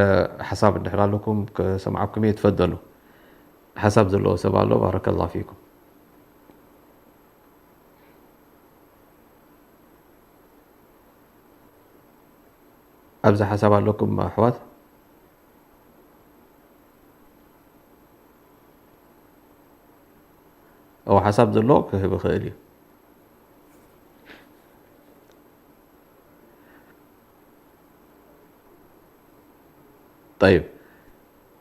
ሓሳብ እንድሕር ኣለኩም ክሰምዓኩም እየ፣ ትፈደሉ። ሓሳብ ዘለዎ ሰብ ኣሎ? ባረከላሁ ፊኩም። ኣብዚ ሓሳብ ኣለኩም ኣሕዋት? እው ሓሳብ ዘሎ ክህብ ይኽእል እዩ። ጠይብ፣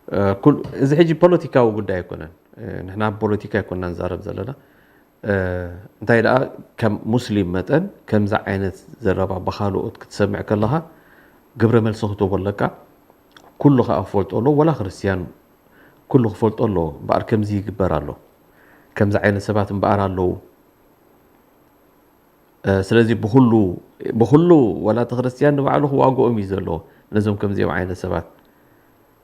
እ፣ ኩል- እዚ ሕጂ ፖለቲካዊ ጉዳይ ኣይኮነን። እ፣ ንሕና ብፖለቲካ ኣይኮንና ንዛረብ ዘለና። እ፣ እንታይ ደኣ ከም ሙስሊም መጠን ከምዚ ዓይነት ዘረባ ብኻልኦት ክትሰምዕ ከለኻ ግብረ መልሲ ክትህቦ ኣለካ። ኩሉ ከኣ ክፈልጦ ኣለዎ፣ ወላ ክርስትያን ኩሉ ክፈልጦ ኣለዎ። እምበኣር ከምዚ ይግበር ኣሎ፣ ከምዚ ዓይነት ሰባት እምበኣር ኣለዉ። እ፣ ስለዚ ብኹሉ ብኹሉ ወላ እቲ ክርስትያን ንባዕሉ ክዋግኦም እዩ ዘለዎ ነዞም ከምዚኦም ዓይነት ሰባት።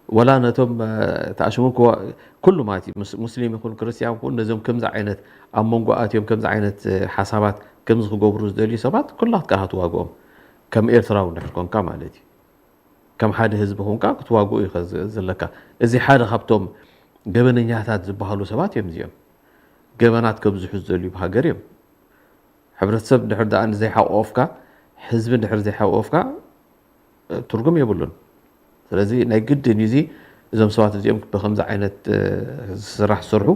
ወላ ነቶም እ፣ ተኣሽሙ ክዋ- ኩሉ ማለት እዩ። ሙስ- ሙስሊም ይኹን ክርስትያን ይኹን ነዞም ከምዚ ዓይነት ኣብ መንጎ ኣትዮም ከምዚ ዓይነት እ፣ ሓሳባት ከምዚ ክገብሩ ዝደልዩ ሰባት ኩላትካ ኢኻ ትዋግኦም፣ ከም ኤርትራዊ እንድሕር ኮንካ ማለት እዩ። ከም ሓደ ህዝቢ ኮንካ ክትዋግኡ ኢኻ ዝ- ዘለካ። እዚ ሓደ ካብቶም ገበነኛታት ዝበሃሉ ሰባት እዮም እዚኦም። ገበናት ከብዝሑ ዝደልዩ ሃገር እዮም። ሕብረተሰብ እንድሕር ደኣ ዘይሓቆፍካ፣ ህዝቢ እንድሕር ዘይሓቆፍካ እ፣ ትርጉም የብሉን። ስለዚ ናይ ግድን እዩ እዚ እዞም ሰባት እዚኦም ብከምዚ ዓይነት እ፣ ስራሕ ዝሰርሑ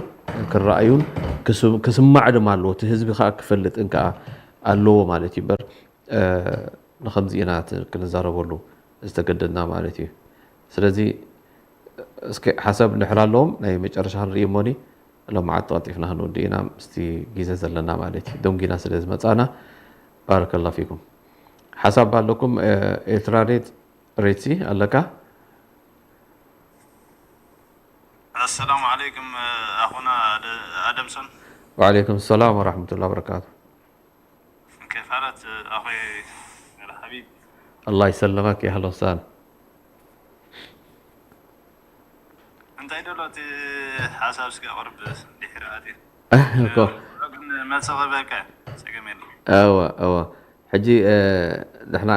ክረኣዩን ክስ- ክስማዕ ድማ ኣለዎ። እቲ ህዝቢ ከዓ ክፈልጥን ከዓ ኣለዎ ማለት እዩ እምበር እ፣ ንኸምዚ ኢና እቲ ክንዛረበሉ ዝተገደድና ማለት እዩ። ስለዚ እስኪ ሓሳብ እንድሕር ኣለዎም ናይ መጨረሻ ክንርኢ እሞኒ ሎማዓንቲ ቀልጢፍና ክንውድእ ኢና ምስቲ ግዜ ዘለና ማለት እዩ። ደንጊና ስለ ዝመጻና ባረከላ ፊኩም። ሓሳብ ኣለኩም እ፣ ኤርትራ ሬት ሬትሲ ኣለካ? ኣሰላሙ ዓለይኩም ኣኹና ኣደ- ኣደምሶን። ወዓለይኩም ሰላም ወራሕመቱላ ወበረካቱ። ከይፍ ሓለት ኣኹይ ሓቢብ? ኣላህ ይሰለመክ። የህለ ወሳን። እንታይ ደሎ እቲ ሓሳብ እስኪ ኣቕርብ ድሕሪ ኣትየ እኮ ግን መልሲ ክህበካ እየ። ጸገም የለን። እወ እወ። ሕጂ እ፣ ንሕና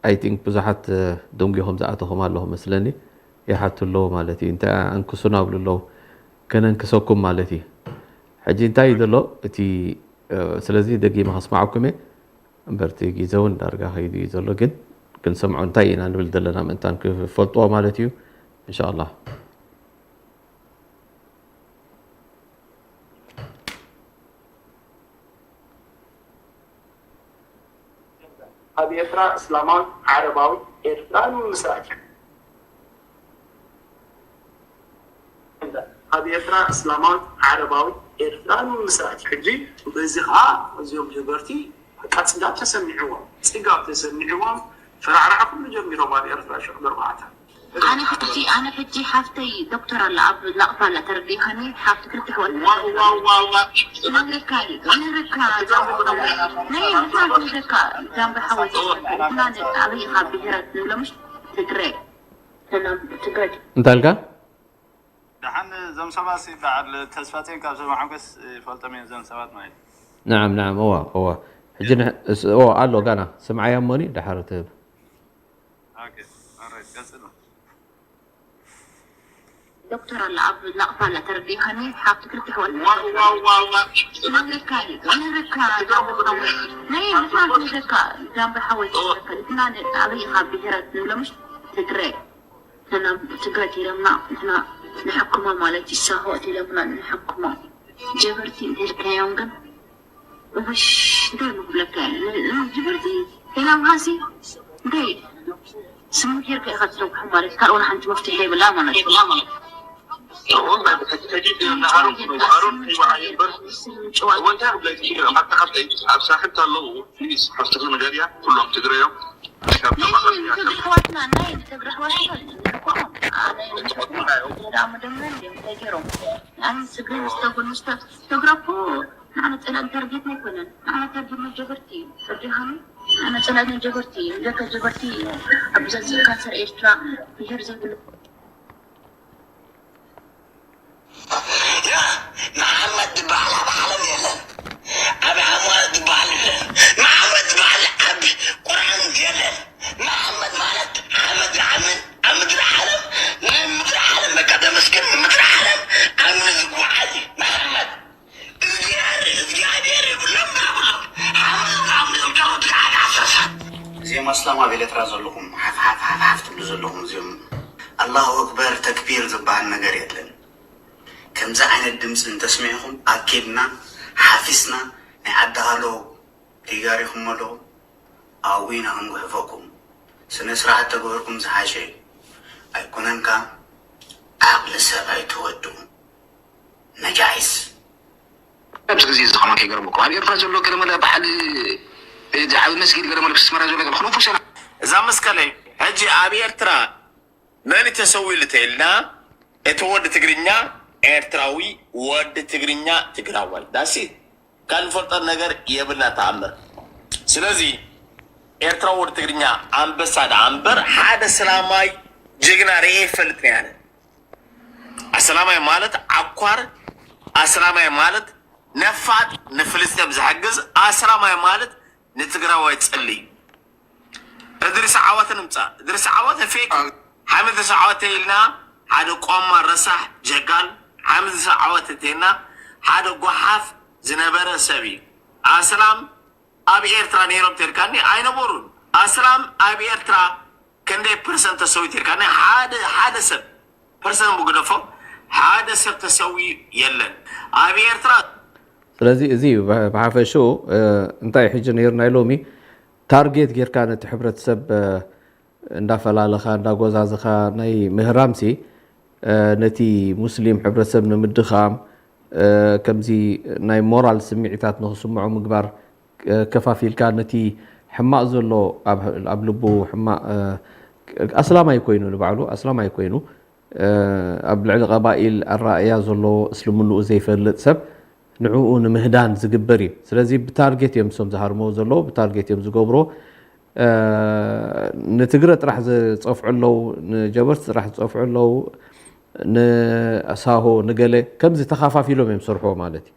ኣይ ቲንክ ብዙሓት እ፣ ደንጒኹም ዝኣተኹም ኣለኹም መስለኒ። ይሓቱ ኣለዉ ማለት እዩ። እንታይ ኣንክሱና ብሉ ኣለዉ። ከነንክሰኩም ማለት እዩ። ሕጂ እንታይ እዩ ዘሎ እቲ እ፣ ስለዚ ደጊመ ከስማዓኩም እየ። እምበር እቲ ግዜ እውን ዳርጋ ከይዱ እዩ ዘሎ። ግን ክንሰምዖ እንታይ ኢና ንብል ዘለና ምእንታን ክፈልጥዎ ማለት እዩ። እንሻ ኣላህ። ኣብ ኤርትራ እስላማዊት ዓረባዊት ኤርትራ ንምምስራት እዩ። ኣብ ኤርትራ እስላማዊት ዓረባዊት ኤርትራ ንምምስራት እዩ። ሕጂ በዚ ከዓ እዚኦም ጀበርቲ በቃ ፅጋብ ተሰሚዕዎም፣ ፅጋብ ተሰሚዕዎም ፈራዕራዕ ክብሉ ጀሚሮም ኣብ ኤርትራ ሽዑ ብርባዕታ። ኣነ ሕጂ ኣነ ሕጂ ሓፍተይ ዶክተር ኣላ ኣብ ናቕፋ ኣላ ተረዲኻኒ። ሓፍቲ ክልተ ኣሕዋት ዋዋዋዋ ነግረካ ነግረካ ናይ ምሳት ነግረካ ዳምበ ሓወይ እና ኣበይ ኢኻ ብሄራት ንብሎምሽ ትግረ ትግረ እንታይ ኢልካ? ደሓን እዞም ሰባት ሲ በዓል ተስፋጼን ካብ ሰማዕኩስ ይፈልጦም እዮም እዞም ሰባት ማለት እዩ። ናዓም ናዓም እዋ እዋ ሕጂ ንሕ- እስ- እዋ ኣሎ ጋና ስምዓያ እሞኒ ደሓር ትህብ ኦኬ ኦራይት ቀጽሉ። ዶክተር ኣላ ኣብ ናቕፋ ኣላ ተረዲኻኒ። ሓፍቲ ክልተ ኣሕዋት ዋዋዋዋ ነግረካ ነግረካ ናይ ምሳት ነግረካ ዳምበ ሓወይ እና ኣበይ ኢኻ ብሄራት ንብሎምሽ ትግረ ንሕና ትግረ ኢለምና ንሕና ንሕክሞ ማለት ይሳሆ ኢለምና ንሕክሞ ጀበርቲ እንተልካዮም ግን ውሽ እንታይ ምብለካ ጀበርቲ ሌላ ውሃሲ እንታይ ስሙ ጌርካ ኢኻ ትነግሖ ማለት ካልእ ሓንቲ መፍትሒ ዘይብላ ማለት እዩ። ኣብ ሳሕልት ኣለዉ ፕሊስ ሓፍትኺ ንገርያ ኩሎም ትግረ እዮም። ናይ ትግረ ኣሕዋትና ናይ ትግረ ኣሕዋትና ንሕኮም ኣነ ንሕኮም ዳሞ ደምና እንዲዮም እንታይ ገይሮም ኣነ ትግረ ምስተጎን ምስተ ትግረ እኮ ንዓና ጸላእን ታርጌትና ኣይኮነን። ንዓና ታርጌትና ጀበርቲ እዩ። ተረዲኻኒ? ንዓና ጸላእና ጀበርቲ እዩ። ንደቀ ጀበርቲ እዩ። ኣብ ብዛት ካንሰር ኤርትራ ብሄር ዘይብሉ ያ መሓመድ ዝበሃል ኣብ ዓለም የለን። ኣብ ሃይማኖት ዝበሃል የለን። መሓመድ ዝበሃል ኣብ ቁርኣን የለን። መሓመድ ማለት ሓመድ ይሓምን ኣብ ምድሪ ዓለም ንምድሪ ዓለም በቃ ተመስገን ንምድሪ ዓለም ኣምኒ ዝጓዓዝ እዩ መሓመድ። እግዚኣብሔር እግዚኣብሔር ይብሎም ብለብሎም ሓመድ ኣምኒ ዝብዳውት ዓድ ዓሰርታት እዚኦም ኣስላም ኣብ ኤለትራ ዘለኹም ሓፍሓፍ ሓፍሓፍ ትብሉ ዘለኹም እዚኦም ኣላሁ ኣክበር ተክቢር ዝበሃል ነገር የለን። ከምዚ ዓይነት ድምፂ እንተስሚዕኹም ኣኪድና ሓፊስና ናይ ዓዲ ሃሎ ተይጋሪኹም ኣለኹም ኣብኡ ኢና ክንጉሕፈኩም። ስነ ስርዓት ተገበርኩም ዝሓሸ እዩ። ኣይኮነንካ ዓቕሊ ሰብ ኣይትወድኡ ነጃዒስ። ኣብዚ ግዜ እዚ ከማን ከይገርመኩም ኣብ ኤርትራ ዘሎ ገለመለ በዓል እዚ ዓቢ መስጊድ ገለመለ ብስመራ ዘሎ ገለ ክንፉ ሰላ እዛ መስቀለይ ሕጂ ኣብ ኤርትራ መን ተሰዊሉ ተይልና እቲ ወዲ ትግርኛ ኤርትራዊ ወዲ ትግርኛ ትግራዋይ ዳሲ ካልፈልጠ ነገር የብልና ተኣምር። ስለዚ ኤርትራዊ ወዲ ትግርኛ ኣንበሳ ደኣ እምበር ሓደ ሰላማይ ጀግና ርኤ ይፈልጥ ነያነ። ኣሰላማይ ማለት ዓኳር፣ ኣሰላማይ ማለት ነፋጥ፣ ንፍልስጤም ዝሕግዝ፣ ኣሰላማይ ማለት ንትግራዋይ ጸሊ። እድሪስ ዓዋተ ንምጻእ። እድሪስ ዓዋተ ፌክ። ሓመድ እድሪስ ዓዋተ ኢልና ሓደ ቆማ ረሳሕ ጀጋል። ሓመድ እድሪስ ዓዋተ ተይልና ሓደ ጓሓፍ ዝነበረ ሰብ እዩ። ኣሰላም ኣብ ኤርትራ ነይሮም ተልካኒ ኣይነበሩን። ኣስላም ኣብ ኤርትራ ክንደይ ፐርሰንት ተሰዊ ተልካኒ ሓደ ሓደ ሰብ ፐርሰንት ብግደፎ ሓደ ሰብ ተሰዊ የለን ኣብ ኤርትራ። ስለዚ እዚ እዩ ብሓፈሽኡ እንታይ ሕጂ ነይሩ ናይ ሎሚ ታርጌት ጌርካ ነቲ ሕብረተሰብ እንዳፈላለኻ እንዳጎዛዝኻ ናይ ምህራምሲ ነቲ ሙስሊም ሕብረተሰብ ንምድኻም ከምዚ ናይ ሞራል ስምዒታት ንኽስምዖ ምግባር ከፋፊልካ ነቲ ሕማቕ ዘሎ ኣብ ልቡ ሕማቕ ኣስላማይ ኮይኑ ንባዕሉ ኣስላማይ ኮይኑ ኣብ ልዕሊ ቀባኢል ኣረኣእያ ዘለዎ እስልምንኡ ዘይፈልጥ ሰብ ንዕኡ ንምህዳን ዝግበር እዩ። ስለዚ ብታርጌት እዮም እሶም ዝሃርምዎ ዘለዉ፣ ብታርጌት እዮም ዝገብርዎ። ንትግረ ጥራሕ ዝጸፍዑ ኣለዉ፣ ንጀበርቲ ጥራሕ ዝጸፍዑ ኣለዉ፣ ንሳሆ ንገለ ከምዚ ተኻፋፊሎም እዮም ዝሰርሕዎ ማለት እዩ።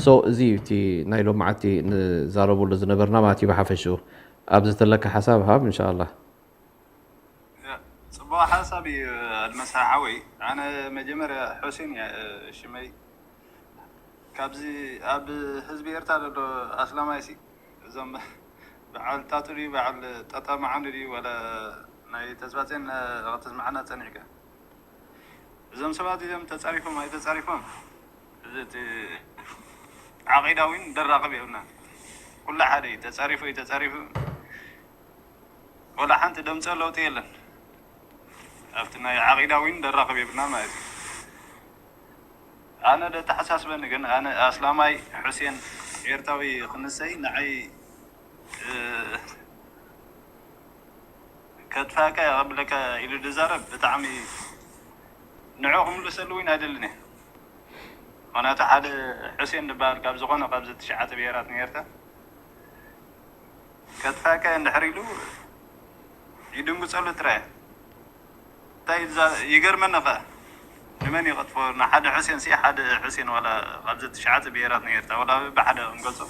So እዚ እዩ እቲ ናይ ሎማዓቲ ንዛረበሉ ዝነበርና ማለት እዩ ብሓፈሽኡ። ኣብዚ ተለካ ሓሳብ ሃብ እንሻላ። ጽቡቕ ሓሳብ እዩ ኣድመሳ ሓወይ። ኣነ መጀመርያ ሑሴን እየ ሽመይ። ካብዚ ኣብ ህዝቢ ኤርትራ ዘሎ ኣስላማይ ሲ እዞም በዓል ጣጡ ድዩ በዓል ጠጠ መዓንዱ ድዩ ወላ ናይ ተስፋጼን ከተስምዓና ጸኒሕካ። እዞም ሰባት እዚኦም ተጻሪፎም ኣይተጻሪፎም እዚ እቲ ዓቂዳዊን ደራቕብ የብልናን። ኩሉ ሓደ እዩ። ተጻሪፉ እዩ ተጻሪፉ ወላ ሓንቲ ደምፀ ለውጢ የለን። ኣብቲ ናይ ዓቂዳዊን ደራኸብ የብልና ማለት እዩ። ኣነ ደተሓሳስበኒ ግን ኣነ ኣስላማይ ሑሴን ኤርትራዊ ክንሰይ ንዓይ ከጥፋእካ እየ ከብለካ ኢሉ ዝዛረብ ብጣዕሚ ንዑ ክምልሰሉ እውን ኣይደልን እየ። ምክንያቱ ሓደ ሑሴን ዝበሃል ካብ ዝኾነ ካብዚ ትሽዓተ ብሄራት ነርታ ከጥፋእካ እየ እንድሕር ኢሉ ይድንግፀሉ ጥራይ። እንታይ ይዛ- ይገርመኒ ኸ ንመን ይቐጥፎ? ንሓደ ሑሴን ሲ ሓደ ሑሴን ዋላ ካብዚ ትሽዓተ ብሄራት ነርታ ዋላ ብሓደ ክንገልጾ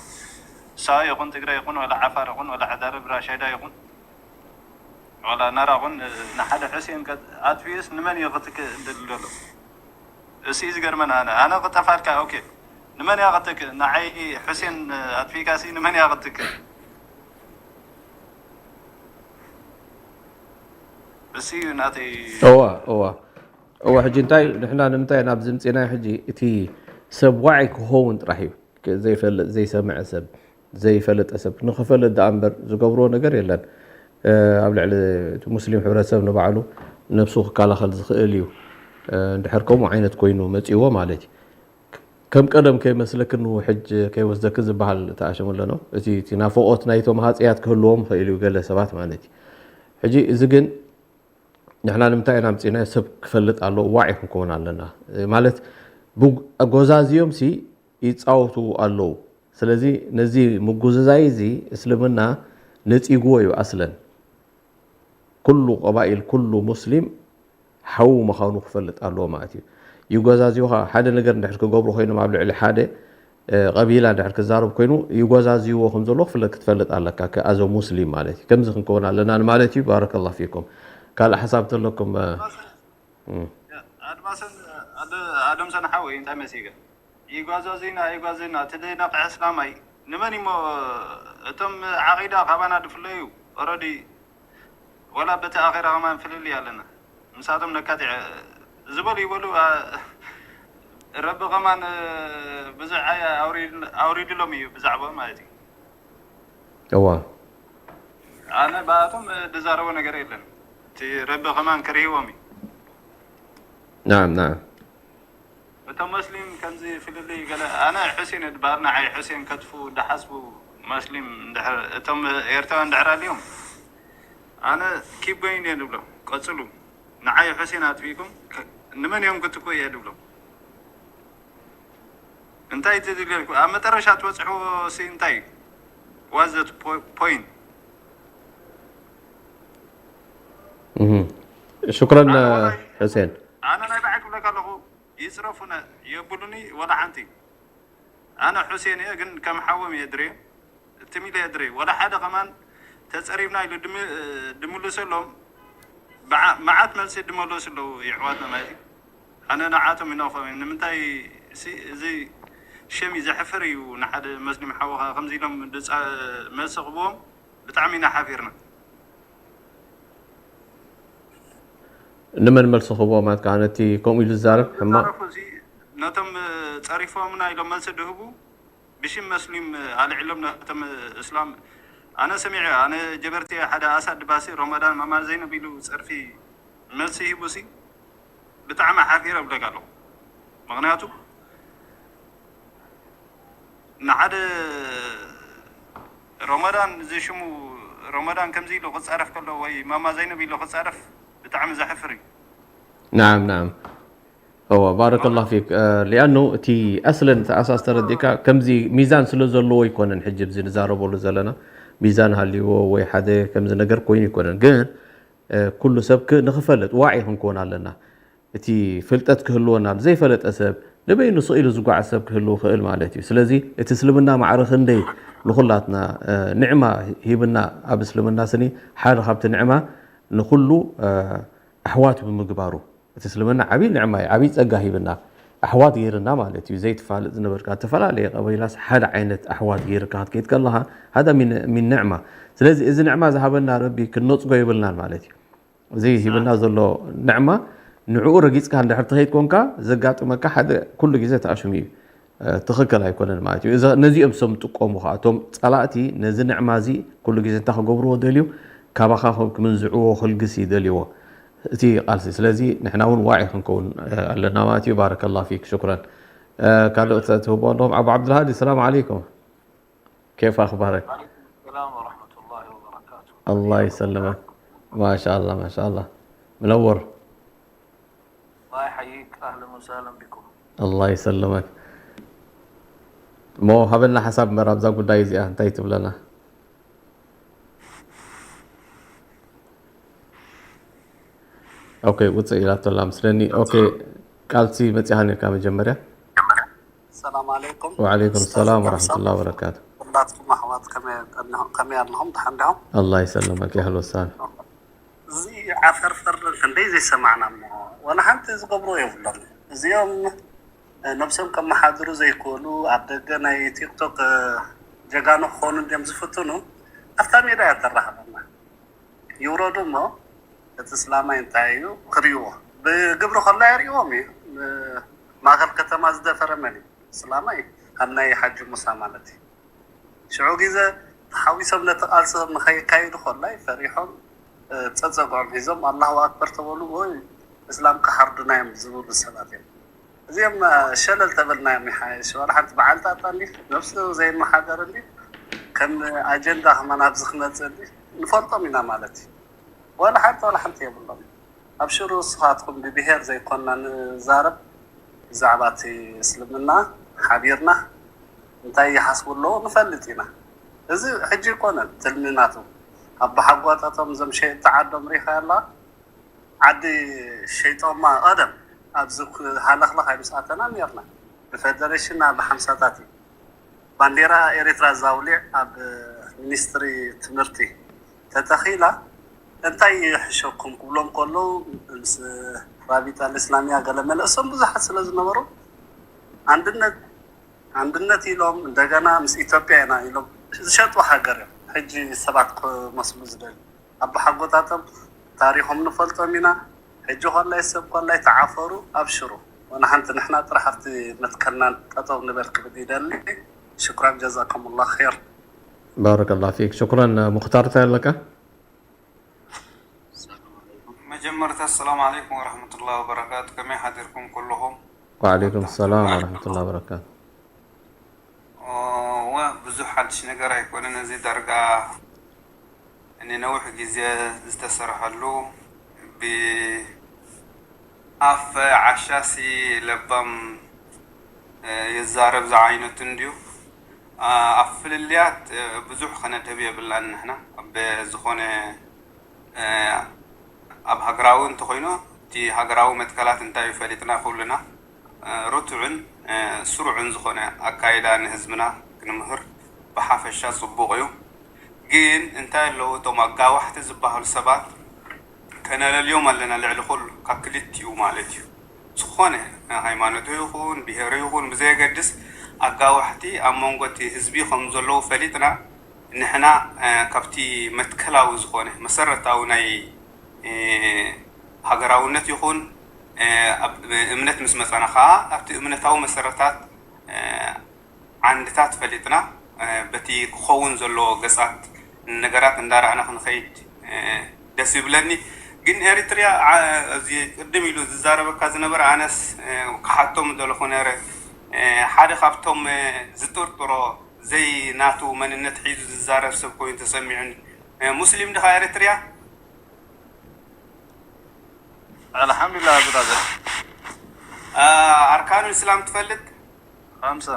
ሳዋ ይኹን ትግራይ ይኹን ዋላ ዓፋር ይኹን ዋላ ሕዳረ ብራሻይዳ ይኹን ዋላ ናራ ኹን ንሓደ ሑሴን ከ- ኣጥፊኡስ ንመን እዩ ክትክእ ዝደሊ ዘሎ? እሱ እዩ ዝገርመን። ኣነ ኣነ ክጠፋልካ ኦኬ ንመን እያ ክትክእ? ንዓይ ሑሴን ኣጥፊእካ ሲ ንመን እያ ክትክእ? እሱ እዩ ናተይ። እዋ እዋ እዋ ሕጂ እንታይ ንሕና ንምንታይ ናብዚ ምፅናይ ሕጂ እቲ ሰብ ዋዒ ክኸውን ጥራሕ እዩ። ዘይፈልጥ ዘይሰምዐ ሰብ ዘይፈለጠ ሰብ ንኽፈልጥ ደኣ እምበር ዝገብርዎ ነገር የለን። ኣብ ልዕሊ እቲ ሙስሊም ሕብረተሰብ ንባዕሉ ነብሱ ክከላኸል ዝኽእል እዩ። እንድሕር ከምኡ ዓይነት ኮይኑ መፂዎ ማለት እዩ። ከም ቀደም ከይመስለክን ንውሕጅ ከይወስደክን ዝበሃል ተኣሸሙ ኣለኖ። እቲ እቲ ናፍቖት ናይቶም ሃፀያት ክህልዎም ይኽእል እዩ ገለ ሰባት ማለት እዩ። ሕጂ እዚ ግን ንሕና ንምንታይ ኢና ምፅና ሰብ ክፈልጥ ኣለዎ ዋዒ ክንከውን ኣለና ማለት ጎዛዝዮም ሲ ይፃወቱ ኣለዉ። ስለዚ ነዚ ምጉዝዛይ እዚ እስልምና ነፂግዎ እዩ ኣስለን። ኩሉ ቀባኢል ኩሉ ሙስሊም ሓዉ ምዃኑ ክፈልጥ ኣለዎ ማለት እዩ። ይጎዛዝዮኻ ሓደ ነገር እንድሕር ክገብሩ ኮይኖም ኣብ ልዕሊ ሓደ ቀቢላ እንድሕር ክዛረብ ኮይኑ ይጎዛዝይዎ ከም ዘሎ ክፍለ ክትፈልጥ ኣለካ ከ as a Muslim ማለት እዩ። ከምዚ ክንከውን ኣለና ማለት እዩ። ባረከላሁ ፊኩም። ካልእ ሓሳብ ተለኩም? ኣድማሰን ኣደ- ኣደም ሰንሓወይ እንታይ መሲገ ይጓዛዙና ይጓዙና እቲ ደይነቕሕ እስላማይ ንመን እሞ እቶም ዓቂዳ ካባና ድፍለዩ ኦረዲ ወላ በቲ ኣኼራ ከማን ፍልልይ ኣለና ምሳቶም ነካቲዐ ዝበሉ ይበሉ ኣ- ረቢ ከማን ብዙሕ ኣያ ኣውሪድ- ኣውሪድሎም እዩ ብዛዕባ ማለት እዩ እዋ ኣነ ብኣቶም ድዛረቦ ነገር የለን እቲ ረቢ ከማን ክርህዎም እዩ ናም ናም እቶም መስሊም ከምዚ ፍልልይ ገለ ኣነ ሑሴን እየ ድበሃል ንዓይ ሑሴን ከጥፉ ድሓስቡ መስሊም እንድሕር እቶም ኤርትራውያን እንድሕር ኣልዮም ኣነ keep going እየ ድብሎም ቀፅሉ ንዓይ ሑሴን ኣጥፊእኩም ከ- ንመን እዮም ክትኩ እየ ድብሎም እንታይ ትድልየልኩ ኣብ መጠረሻ ትበፅሕዎ ሲ እንታይ was the point እህ። ሽኩረን ሕሴን ኣነ ናይ ባዕል ክብለካ ኣለኹ ይፅረፉነ የብሉኒ ወላ ሓንቲ ኣነ ሑሴን እየ ግን ከም ሓዎም እየ ድሬ ትም ኢለ እየ ድሬ ወላ ሓደ ከማን ተፀሪብና ኢሉ ድም- ድምልሰሎም ብዓ- መዓት መልሲ ድመለሱ ኣለዉ ይሕዋትና ማለት እዩ ኣነ ንዓቶም ይነቕፎም እየ ንምንታይ ሲ- እዚ ሸም እዩ ዘሕፍር እዩ ንሓደ መስሊም ሓወኻ ከምዚ ኢሎም ድፃ- መልሲ ክብዎም ብጣዕሚ ኢና ሓፊርና ንመን መልሲ ክህቦ ማለት ከዓ ነቲ ከምኡ ኢሉ ዝዛረብ ሕማቕ ዝዛረፉ እዚ ነቶም ፀሪፎምና ኢሎም መልሲ ድህቡ ብሽም መስሊም ኣልዒሎም ነቶም እስላም ኣነ ሰሚዐ ኣነ ጀበርቲ ሓደ ኣሳድ ባሲ ሮመዳን ማማ ዘይነብ ኢሉ ፀርፊ መልሲ ሂቡ ሲ ብጣዕሚ ሓፊረ ብለካ ኣለኹ ምክንያቱ ንሓደ ሮመዳን እዚ ሽሙ ሮመዳን ከምዚ ኢሉ ክፃረፍ ከሎ ወይ ማማ ዘይነብ ኢሉ ክፃረፍ ብጣዕሚ ዘሕፍር እዩ ናም ናም እወ ባረከላሁ ፊክ ሊኣኑ እቲ ኣስለን እቲ ኣሳስ ተረዲእካ ከምዚ ሚዛን ስለ ዘለዎ ይኮነን ሕጂ ብዚ ንዛረበሉ ዘለና ሚዛን ሃልዎ ወይ ሓደ ከምዚ ነገር ኮይኑ ይኮነን ግን ኩሉ ሰብ ንክፈልጥ ዋዒ ክንከውን ኣለና እቲ ፍልጠት ክህልወና ዘይፈለጠ ሰብ ንበይኑ ስቕ ኢሉ ዝጓዓዝ ሰብ ክህልው ይኽእል ማለት እዩ ስለዚ እቲ እስልምና ማዕረ ክንደይ ንኹላትና ንዕማ ሂብና ኣብ እስልምና ስኒ ሓደ ካብቲ ንዕማ ንኹሉ ኣሕዋት ብምግባሩ እቲ እስልምና ዓብዪ ንዕማ እዩ ዓብዪ ፀጋ ሂብና ኣሕዋት ገይርና ማለት እዩ ዘይትፋልጥ ዝነበርካ ዝተፈላለየ ቀበይላስ ሓደ ዓይነት ኣሕዋት ገይርካ ክትከይድ ከለኻ ሃዳ ሚን ንዕማ ስለዚ እዚ ንዕማ ዝሃበና ረቢ ክንነፅጎ የብልናን ማለት እዩ እዚ ሂብና ዘሎ ንዕማ ንዕኡ ረጊፅካ እንድሕር ትኸይድ ኮንካ ዘጋጥመካ ሓደ ኩሉ ግዜ ተኣሽሙ እዩ ትኽክል ኣይኮነን ማለት እዩ ነዚኦም ሰም ጥቀሙ ከዓ እቶም ፀላእቲ ነዚ ንዕማ እዚ ኩሉ ግዜ እንታይ ክገብርዎ ደልዩ ካባኻ ክምንዝዕዎ ክልግስ ይደልይዎ እቲ ቃልሲ ስለዚ ንሕና እውን ዋዒ ክንከውን ኣለና ማለት እዩ ባረከላ ፊክ ሽኩረን ካልኦት ትህቦ ኣለኹም ኣቡ ዓብዱልሃዲ ሰላም ዓለይኩም كيف أخبارك؟ السلام ورحمة الله وبركاته. الله يسلمك. ማሻኣላ ማሻኣላ። ምነውር። الله يحييك، أهلا وسهلا بكم. ኣላ ይሰልመክ። እሞ ሃበና ሓሳብ እምበር ኣብዛ ጉዳይ እዚኣ እንታይ ትብለና? ኦኬ፣ ውፅእ ኢላቶ ኣላ ምስለኒ። ኦኬ፣ ቃልሲ መፂኻ ነርካ መጀመርያ። ሰላም ኣለይኩም። ወዓለይኩም ሰላም ወረሕመቱላሂ ወበረካቱ። ሁላትኩም ኣሕዋት ከመይ ቀኒኹም? ከመይ ኣለኹም? ደሓን ዲኹም? ኣላ ይሰልመክ። ያህል ወሳን። እዚ ዓፈርፈር ክንደይ ዘይሰማዕና እሞ ዋላ ሓንቲ ዝገብሮ የብሎም። እዚኦም ነብሶም ከመሓድሩ ዘይክእሉ ኣብ ደገ ናይ ቲክቶክ ጀጋኑ ክኾኑ እንዲዮም ዝፍትኑ። ኣብታ ሜዳ እያ ተራኽበና። ይውረዱ እሞ እቲ እስላማይ እንታይ እዩ ክርእይዎ። ብግብሪ ከሎ ኣይርእይዎም እዩ። ማእኸል ከተማ ዝደፈረ መን እዩ? እስላማይ ኣብ ናይ ሓጂ ሙሳ ማለት እዩ። ሽዑ ግዜ ተሓዊሶም ነቲ ቃልሲ ንኸይካይዱ ከላይ ፈሪሖም ጸጸግዖም ሒዞም ኣላሁ ኣክበር ተበሉ ወይ እስላም ክሓርዱና እዮም ዝብሉ ሰባት እዮም። እዚኦም ሸለል ተበልናዮም ይሓይሽ። ዋላ ሓንቲ በዓል ጣጣ እንዲ ነብሱ ዘይመሓደር እንዲ ከም ኣጀንዳ ከማን ኣብዚ ክመጽእ እንዲ ንፈልጦም ኢና ማለት እዩ። ዋላ ሓንቲ ዋላ ሓንቲ የብሎም። ኣብሽሩ ንስኻትኩም ብብሄር ዘይኮንና ንዛረብ ብዛዕባ እቲ እስልምና ሓቢርና እንታይ ይሓስቡ ኣለዉ ንፈልጥ ኢና። እዚ ሕጂ ኣይኮነን ትልሚ ናቱ ኣቦሓጎታቶም እዞም ሸየጥቲ ዓዶም ሪኢኻያ ኣለኻ። ዓዲ ሸይጦማ ቀደም ኣብዚ ሃለኽለኽ ኣይምስኣተና ኔርና። ብፌደሬሽን ኣብ ሓምሳታት እዩ ባንዴራ ኤሪትራ ዛውሊዕ ኣብ ሚኒስትሪ ትምህርቲ ተተኺላ እንታይ ይሕሸኩም ክብሎም ከለዉ ምስ ራቢጣ ልእስላሚያ ገለ መለእሶም ብዙሓት ስለ ዝነበሩ ኣንድነት ኣንድነት ኢሎም እንደገና ምስ ኢትዮጵያ ኢና ኢሎም ዝሸጡ ሃገር እዮም። ሕጂ ሰባት ክመስሉ ዝደልዩ ኣቦሓጎታቶም ታሪኾም ንፈልጦም ኢና። ሕጂ ኮላይ ሰብ ኮላይ ተዓፈሩ ኣብሽሩ ወላ ሓንቲ ንሕና ጥራሕ ኣብቲ መትከልና ጠጠው ንበል ክብል ይደሊ። ሽኩራን ጀዛኩም ላ ር። ባረከላ ፊክ ሽኩራን። ሙክታር እንታይ ኣለካ? መጀመርታ ኣሰላሙ ዓለይኩም ወረሕመቱላሂ ወበረካቱ። ከመይ ሓዲርኩም ኩልኹም? ወዓለይኩም ሰላም ወረሕመቱላሂ ወበረካቱ። እወ ብዙሕ ሓድሽ ነገር ኣይኮነን። እዚ ዳርጋ ንነዊሕ ግዜ ዝተሰርሐሉ ብኣፍ ዓሻሲ ለባም ይዛረብ ዝዓይነቱ እንድዩ። ኣብ ፍልልያት ብዙሕ ከነድህብ የብልናን ንሕና ብዝኾነ ኣብ ሃገራዊ እንተኾይኑ እቲ ሃገራዊ መትከላት እንታይ እዩ ፈሊጥና ኩልና ርቱዕን ስሩዕን ዝኾነ ኣካይዳ ንህዝብና ክንምህር ብሓፈሻ ጽቡቕ እዩ። ግን እንታይ ኣለዉ እቶም ኣጋዋሕቲ ዝበሃሉ ሰባት ከነለልዮም ኣለና ልዕሊ ኩሉ ካብ ክልቲኡ ማለት እዩ። ዝኾነ ሃይማኖቱ ይኹን ብሄሩ ይኹን ብዘየገድስ ኣጋዋሕቲ ኣብ መንጎ እቲ ህዝቢ ከም ዘለዉ ፈሊጥና ንሕና ካብቲ መትከላዊ ዝኾነ መሰረታዊ ናይ ሃገራውነት ይኹን ኣብ እምነት ምስ መጻና ከዓ ኣብቲ እምነታዊ መሰረታት ዓንድታት ፈሊጥና በቲ ክኸውን ዘለዎ ገጻት ነገራት እንዳረኣና ክንኸይድ ደስ ይብለኒ። ግን ኤሪትሪያ እዚ ቅድም ኢሉ ዝዛረበካ ዝነበረ ኣነስ ክሓቶም ደለኹ ነረ ሓደ ካብቶም ዝጥርጥሮ ዘይናቱ መንነት ሒዙ ዝዛረብ ሰብ ኮይኑ ተሰሚዑኒ። ሙስሊም ድኻ ኤሪትሪያ? ኣልሓምዱሊላህ ብራዘር። ኣርካኑ እስላም ትፈልጥ? ኸምሰ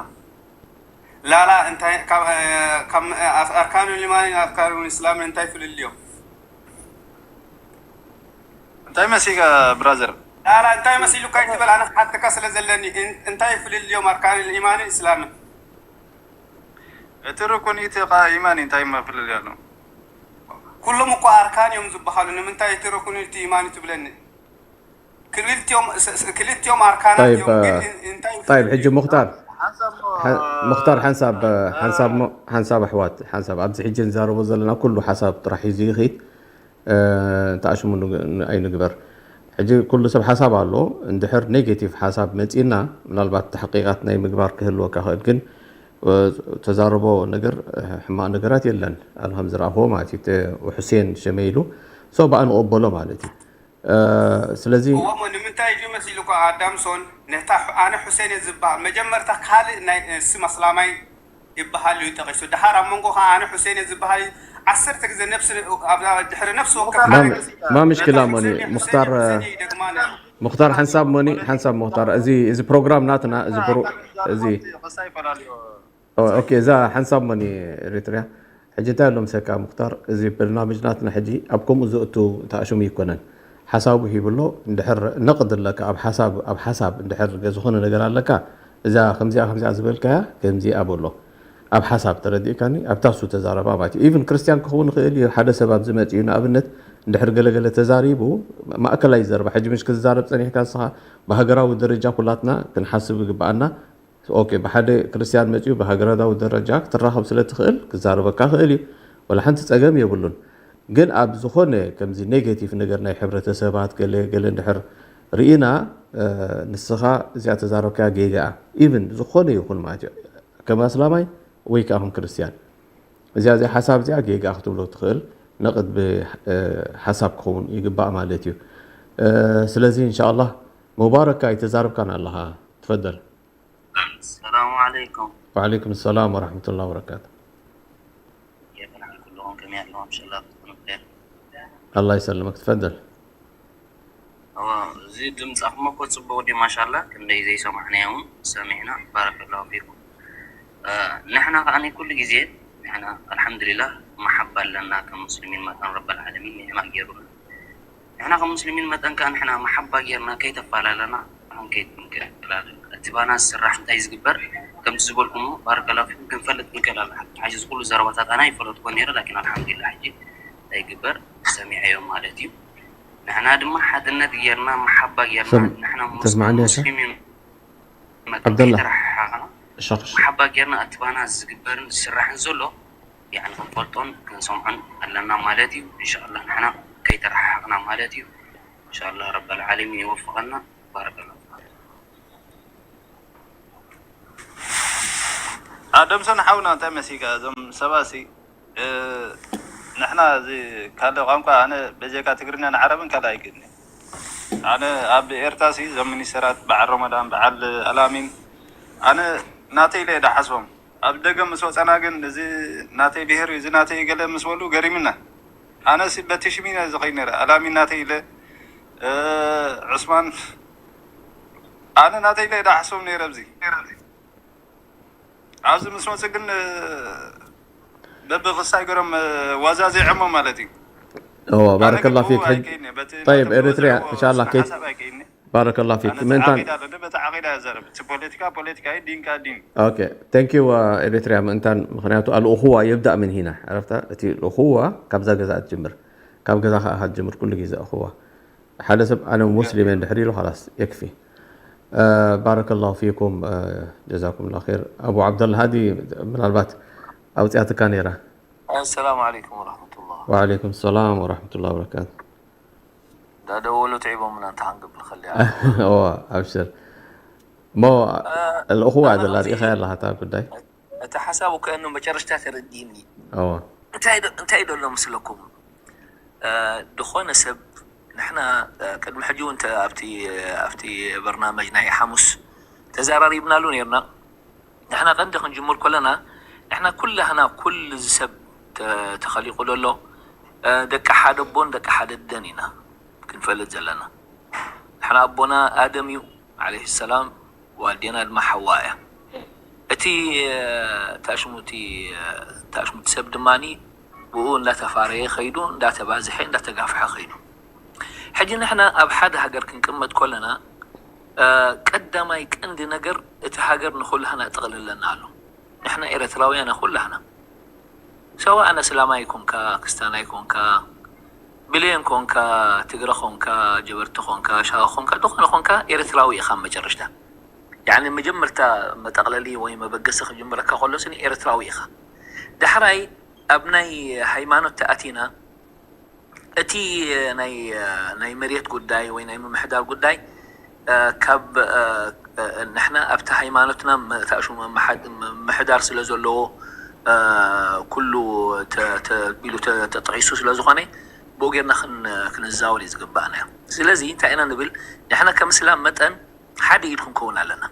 ላላ እንታይ ካብ ኣርካኑ ሊማን ኣርካኑ እስላም እንታይ ፍልልዮም? እንታይ መሲልካ ብራዘር? ላላ እንታይ መሲሉካ ይትበል ኣነ ክሓተካ ስለ ዘለኒ እንታይ ፍልልዮም ኣርካኑ ኢማንን እስላምን? እቲ ርኩን እቲ ኢማን እንታይ መፍልልያ ኣሎ? ኩሎም እኮ ኣርካን እዮም ዝበሃሉ ንምንታይ እቲ ርኩን እቲ ኢማን ትብለኒ? ክልቲኦም ክልቲኦም ኣርካናት እዮም። ግን እንታይ طيب ሕጂ ሙክታር ሙክታር ሓንሳብ ሓንሳብ ሓንሳብ ኣሕዋት ሓንሳብ ኣብዚ ሕጂ ንዛረቦ ዘለና ኩሉ ሓሳብ ጥራሕ ሒዙ ይኽድ። ተኣሽሙ ኣይንግበር። ሕጂ ኩሉ ሰብ ሓሳብ ኣሎ። እንድሕር ኔጌቲቭ ሓሳብ መፂና ምናልባት ተሕቂቃት ናይ ምግባር ክህልወካ ክእል ግን ተዛረቦ ነገር ሕማቅ ነገራት የለን። ኣነ ከም ዝረኣኽዎ ማለት እዩ። ተ- ሁሴን ሸመይሉ ሰው ብኣ ንቕበሎ ማለት እዩ። ስለዚ እሞ ንምንታይ እዩ መሲሉካ ኣዳምሶን ነታ ኣነ ሁሴን እየ ዝበሃል መጀመርታ ካልእ ናይ ስም ኣስላማይ ይበሃል እዩ ጠቂሱ ድሓር ኣብ መንጎ ከዓ ኣነ ሁሴን እየ ዝበሃል እዩ ዓሰርተ ግዜ ነፍሲ ኣብዛ ድሕሪ ነፍሲ ወከፍ ሓደ ግዜ ማ ምሽክላ ሞኒ ሙክታር ሙክታር ሓንሳብ ሞኒ ሓንሳብ ሙክታር እዚ እዚ ፕሮግራም ናትና እዚ እዚ ኦኬ እዛ ሓንሳብ ሞኒ ኤሪትርያ ሕጂ እንታይ ኣሎ ምሰካ ሙክታር እዚ በርናምጅ ናትና ሕጂ ኣብ ከምኡ ዘእቱ ተኣሽሙ ይኮነን ሓሳቡ ሂብሎ እንድሕር ነቕድ ኣለካ ኣብ ሓሳብ ኣብ ሓሳብ እንድሕር ዝኾነ ነገር ኣለካ እዛ ከምዚኣ ከምዚኣ ዝበልካያ ከምዚኣ በሎ ኣብ ሓሳብ ተረዲእካኒ ኣብታ እሱ ተዛረባ ማለት እዩ ኢቭን ክርስትያን ክኸውን ይኽእል እዩ ሓደ ሰብ ኣብዚ መፂኡ ንኣብነት እንድሕር ገለገለ ተዛሪቡ ማእከላይ ዘረባ ሕጂ ምሽ ክትዛረብ ፀኒሕካ ንስኻ ብሃገራዊ ደረጃ ኩላትና ክንሓስብ ይግበኣና ኦኬ ብሓደ ክርስትያን መፂኡ ብሃገራዊ ደረጃ ክትራኸብ ስለ ትኽእል ክዛረበካ ክእል እዩ ወላ ሓንቲ ፀገም የብሉን ግን ኣብ ዝኾነ ከምዚ ኔጌቲቭ ነገር ናይ ሕብረተሰባት ገለ ገለ እንድሕር ርኢና ንስኻ እዚኣ ተዛረብካያ ጌጋኣ ኢቭን ዝኾነ ይኹን ማለት እዩ ከም ኣስላማይ ወይ ከዓ ከም ክርስትያን እዚኣ እዚኣ ሓሳብ እዚኣ ጌጋ ክትብሎ ትኽእል ነቕድ ብሓሳብ ክኸውን ይግባእ ማለት እዩ ስለዚ እንሻ ኣላህ ሙባረካ ኣይተዛረብካን ኣለኻ ትፈደል السلام عليكم وعليكم السلام ورحمة الله وبركاته كيف الحال كلهم كم يعلمهم شلال تكونوا بخير الله يسلمك تفضل እዚ ድምፃኹም እኮ ፅቡቅ ድዩ ማሻላ ክንደይ ዘይሰማዕናዮ እውን ሰሚዕና ባረከላሁ ፊኩም ንሕና ከዓኒ ኩሉ ግዜ ንሕና ኣልሓምዱሊላህ መሓባ ኣለና ከም ሙስሊሚን መጠን ረበል ዓለሚን ኒዕማ ገይሩና ንሕና ከም ሙስሊሚን መጠን ከዓ ንሕና መሓባ ጌርና ከይተፈላለና ኣሁን ከይትንክላለን እቲ ባና ዝስራሕ እንታይ ዝግበር ከምቲ ዝበልኩሞ ባረከላሁ ፊኩም ክንፈልጥ ንክእል ኣለና ሓጂ ዝኩሉ ዘረባታት ኣና ይፈለጥኮ ነይረ ላኪን ኣልሓምዱሊላህ ሕጂ እንታይ ይግበር ሰሚዐዮ ማለት እዩ ንሕና ድማ ሓድነት ጌርና መሓባ ጌርና ንሕና ተስማዕኒ ሸኽ ሙስሊም ዓብደላ ተረሓሓቕና ሸኽሽ መሓባ ጌርና እቲ ባና ዝግበርን ዝስራሕን ዘሎ ያዕኒ ክንፈልጦን ክንሰምዖን ኣለና ማለት እዩ እንሻላ ንሕና ከይተረሓሓቕና ማለት እዩ እንሻላ ረበል ዓለሚን ይወፍቐና ባረከላ ኣደምሶን ሓውና እንታይ መሲካ እዞም ሰባሲ ንሕና እዚ ካልእ ቋንቋ ኣነ በጀካ ትግርኛን ዓረብን ካልእ ኣይክእልኒ ኣነ ኣብ ኤርትራ ሲ እዞም ሚኒስተራት በዓል ሮመዳን በዓል ኣላሚን ኣነ ናተይ ኢለ እየ ደሓስቦም ኣብ ደገ ምስ ወፀና ግን እዚ ናተይ ብሄር እዩ እዚ ናተይ ገለ ምስ በሉ ገሪምና ኣነ ሲ በቲ ሽም እየ ዝኸይድ ነረ ኣላሚን ናተይ ኢለ ዑስማን ኣነ ናተይ ኢለ እየ ደሓስቦም ነይረ ኣብዚ ኣብዚ ምስ መፅእ ግን በብክስታይ ገሮም ዋዛዚዖሞ ማለት እዩ እዎ ባረከላ ፊክ ሕጂ طيب ኤሪትሪያ እንሻላ ከይድ ባረከላ ፊክ ምእንታን በቲ ዓቂዳ ዘረብ እቲ ፖለቲካ ፖለቲካ እዩ ዲንካ ዲን ኦኬ thank you ኤሪትሪያ ምእንታን ምክንያቱ ኣልእኹዋ የብዳእ ምን ሂና ዕረፍታ እቲ ልእኹዋ ካብዛ ገዛ ትጅምር ካብ ገዛ ከዓ ትጅምር ኩሉ ግዜ እኹዋ ሓደ ሰብ ኣነ ሙስሊም እየ እንድሕር ኢሉ ላስ የክፊ ባረከላሁ ፊኩም ጀዛኩም ላ ር ኣቡ ዓብደልሃዲ ምናልባት ኣውፅያትካ ነይራ السلام عليكم ورحمة الله وعليكم السلام ورحمة الله وبركاته ዳደወሉ ትዒቦምና እንተ ሓንግብ ንኸልያ እዋ ኣብሽር እሞ ልእኹዋ ዘላ ርኢኻ ኣለኻ እታ ጉዳይ እቲ ሓሳቡ ከእኑ መጨረሽታ ተረዲእኒ እዋ እንታይ ዶ ኣሎ ምስለኩም ዝኾነ ሰብ ንሕና ቅድሚ ሕጂ እውን ኣብቲ ኣብቲ በርናመጅ ናይ ሓሙስ ተዘራሪብናሉ ነርና ንሕና ቀንዲ ክንጅምር ከለና ንሕና ኩላህና ኩሉ እዚ ሰብ ተኸሊቁ ዘሎ ደቂ ሓደ ኣቦን ደቂ ሓደ ደን ኢና ክንፈልጥ ዘለና ንሕና ኣቦና ኣደም እዩ ዓለይሂ ሰላም ወኣዴና ድማ ሓዋ እያ። እቲ ታሽሙቲ ታሽሙቲ ሰብ ድማ ብኡ እንዳተፋረየ ከይዱ እንዳተባዝሐ እንዳተጋፍሐ ከይዱ። ሕጂ ንሕና ኣብ ሓደ ሃገር ክንቅመጥ ከለና ቀዳማይ ቀንዲ ነገር እቲ ሃገር ንኹላህና ጠቕልለና ኣሎ። ንሕና ኤረትራውያን ኩላህና ሰዋእ ኣነ ስላማይ ኮንካ ክስታናይ ኮንካ ብሌን ኮንካ ትግረ ኮንካ ጀበርቲ ኮንካ ሻዋ ኮንካ ዝኾነ ኮንካ ኤርትራዊ ኢኻ መጨረሽታ ያኒ መጀመርታ መጠቕለሊ ወይ መበገሲ ክጅምረካ ከሎ ስኒ ኤርትራዊ ኢኻ ዳሕራይ ኣብ ናይ ሃይማኖት ተኣቲና እቲ ናይ ናይ መሬት ጉዳይ ወይ ናይ ምምሕዳር ጉዳይ ካብ ንሕና ኣብቲ ሃይማኖትና ተእሹ ምምሕዳር ስለ ዘለዎ ኩሉ ቢሉ ተጠቂሱ ስለ ዝኾነ ብኡ ጌርና ክንዛወር እዩ ዝግባእና እዩ ስለዚ እንታይ ኢና ንብል ንሕና ከም እስላም መጠን ሓደ ኢድ ክንከውን ኣለና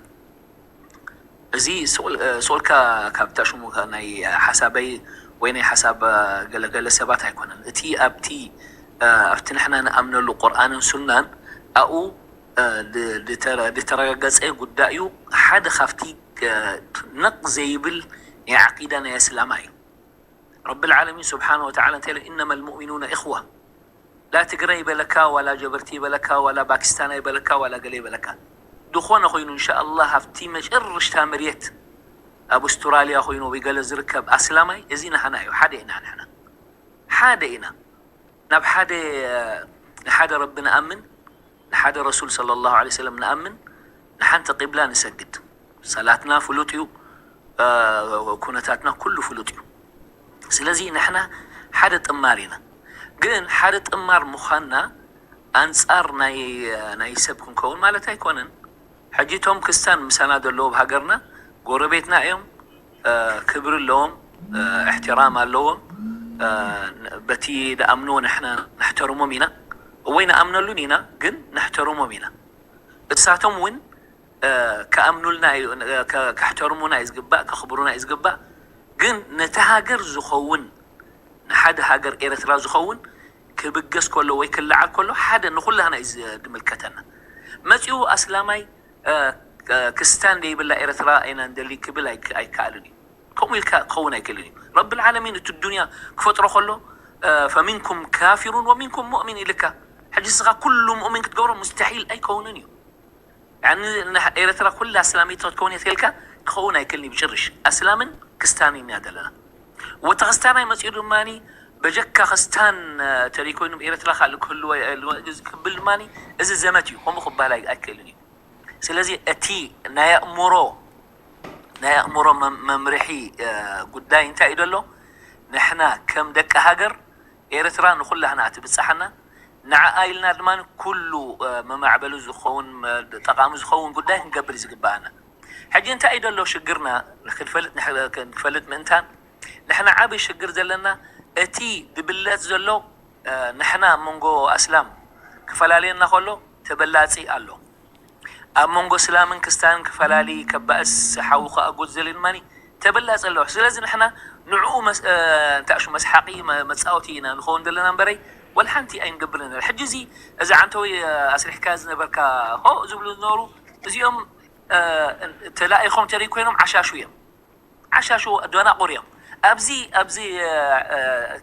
እዚ ስቁልካ ካብ ተእሹሙ ናይ ሓሳበይ ወይ ናይ ሓሳብ ገለገለ ሰባት ኣይኮነን። እቲ ኣብቲ ኣብቲ ንሕና ንኣምነሉ ቁርኣንን ሱናን ኣብኡ ዝተረጋገፀ ጉዳይ እዩ። ሓደ ካብቲ ነቕ ዘይብል ናይ ዓቂዳ ናይ እስላማ እዩ። ረብል ዓለሚን ስብሓን ወተዓላ እንታይ ኢሉ? ኢነማ ልሙእሚኑነ እኽዋ። ላ ትግራይ ይበለካ ዋላ ጀበርቲ ይበለካ ዋላ ፓኪስታና ይበለካ ዋላ ገለ ይበለካ፣ ዝኾነ ኮይኑ እንሻኣላህ ኣብቲ መጨረሽታ መሬት ኣብ ኣውስትራልያ ኮይኑ ወይ ገለ ዝርከብ ኣስላማይ እዚ ናህና እዩ። ሓደ ኢና ንሕና፣ ሓደ ኢና። ናብ ሓደ ንሓደ ረቢ ንኣምን፣ ንሓደ ረሱል ሰለላሁ ዐለይሂ ወሰለም ንኣምን፣ ንሓንቲ ቂብላ ንሰግድ። ሰላትና ፍሉጥ እዩ፣ ኩነታትና ኩሉ ፍሉጥ እዩ። ስለዚ ንሕና ሓደ ጥማር ኢና። ግን ሓደ ጥማር ምዃንና ኣንጻር ናይ ናይ ሰብ ክንከውን ማለት ኣይኮነን። ሕጂ እቶም ክስታን ምሳና ዘለዉ ኣብ ሃገርና ጎረቤትና እዮም። ክብሪ ኣለዎም፣ እሕትራም ኣለዎም። በቲ ዝኣምንዎ ንሕና ነሕተርሞም ኢና። እወ ንኣምነሉን ኢና፣ ግን ነሕተርሞም ኢና። እሳቶም እውን ክኣምኑልና እዩ፣ ከሕተርሙና እዩ ዝግባእ፣ ከኽብሩና እዩ ዝግባእ። ግን ነቲ ሃገር ዝኸውን፣ ንሓደ ሃገር ኤርትራ ዝኸውን ክብገስ ከሎ ወይ ክለዓል ከሎ ሓደ ንኹላህና እዩ ዝምልከተና። መፂኡ ኣስላማይ ክስታን ደይብላ ኤርትራ ኢና ንደሊ ክብል ኣይከኣልን እዩ። ከምኡ ኢልካ ክኸውን ኣይክእልን እዩ። ረብል ዓለሚን እቲ ዱንያ ክፈጥሮ ከሎ ፈሚንኩም ካፊሩን ወሚንኩም ሙእሚን ኢልካ፣ ሕጂ ንስኻ ኩሉ ሙእሚን ክትገብሮ ሙስተሒል ኣይከውንን እዩ። ያኒ ኤርትራ ኩላ ኣስላሚት ክትከውን እየ ተልካ ክኸውን ኣይክእልን እዩ ብጭርሽ። ኣስላምን ክስታንን ኢና ዘለና። ወተ ክስታናይ መፂኡ ድማ በጀካ ክስታን ተደይኮይኑ ኤርትራ ካልእ ክህልዎ ክብል ድማ እዚ ዘመት እዩ። ከምኡ ክበሃል ኣይክእልን እዩ። ስለዚ እቲ ናይ ኣእምሮ ናይ ኣእምሮ መምርሒ ጉዳይ እንታይ እዩ ዘሎ? ንሕና ከም ደቂ ሃገር ኤርትራ ንኹላህና ትብጻሓና። ንዓኣ ኢልና ድማ ኩሉ መማዕበሊ ዝኸውን ጠቓሚ ዝኸውን ጉዳይ ክንገብር ዝግባኣና። ሕጂ እንታይ እዩ ዘሎ ሽግርና ንክንፈልጥ ምእንታን ንሕና ዓብይ ሽግር ዘለና እቲ ድብለጽ ዘሎ ንሕና ኣብ መንጎ ኣስላም ክፈላልየና ከሎ ተበላጺ ኣሎ። ኣብ መንጎ እስላምን ክስታንን ክፈላሊ ከባእስ ሓዊ ክኣጉድ ዘሊ ድማ ተበላጺ ኣለዋ። ስለዚ ንሕና ንዕኡ እንታይ ሽሙ መስሓቂ መፃወቲ ኢና ንኸውን ዘለና እምበረይ ወላ ሓንቲ ኣይንገብርን። ሕጂ እዚ እዚ ዓንተወይ ኣስሪሕካ ዝነበርካ ሆ ዝብሉ ዝነበሩ እዚኦም ተላኢኾም ተደይ ኮይኖም ዓሻሹ እዮም። ዓሻሹ ደናቑር እዮም። ኣብዚ ኣብዚ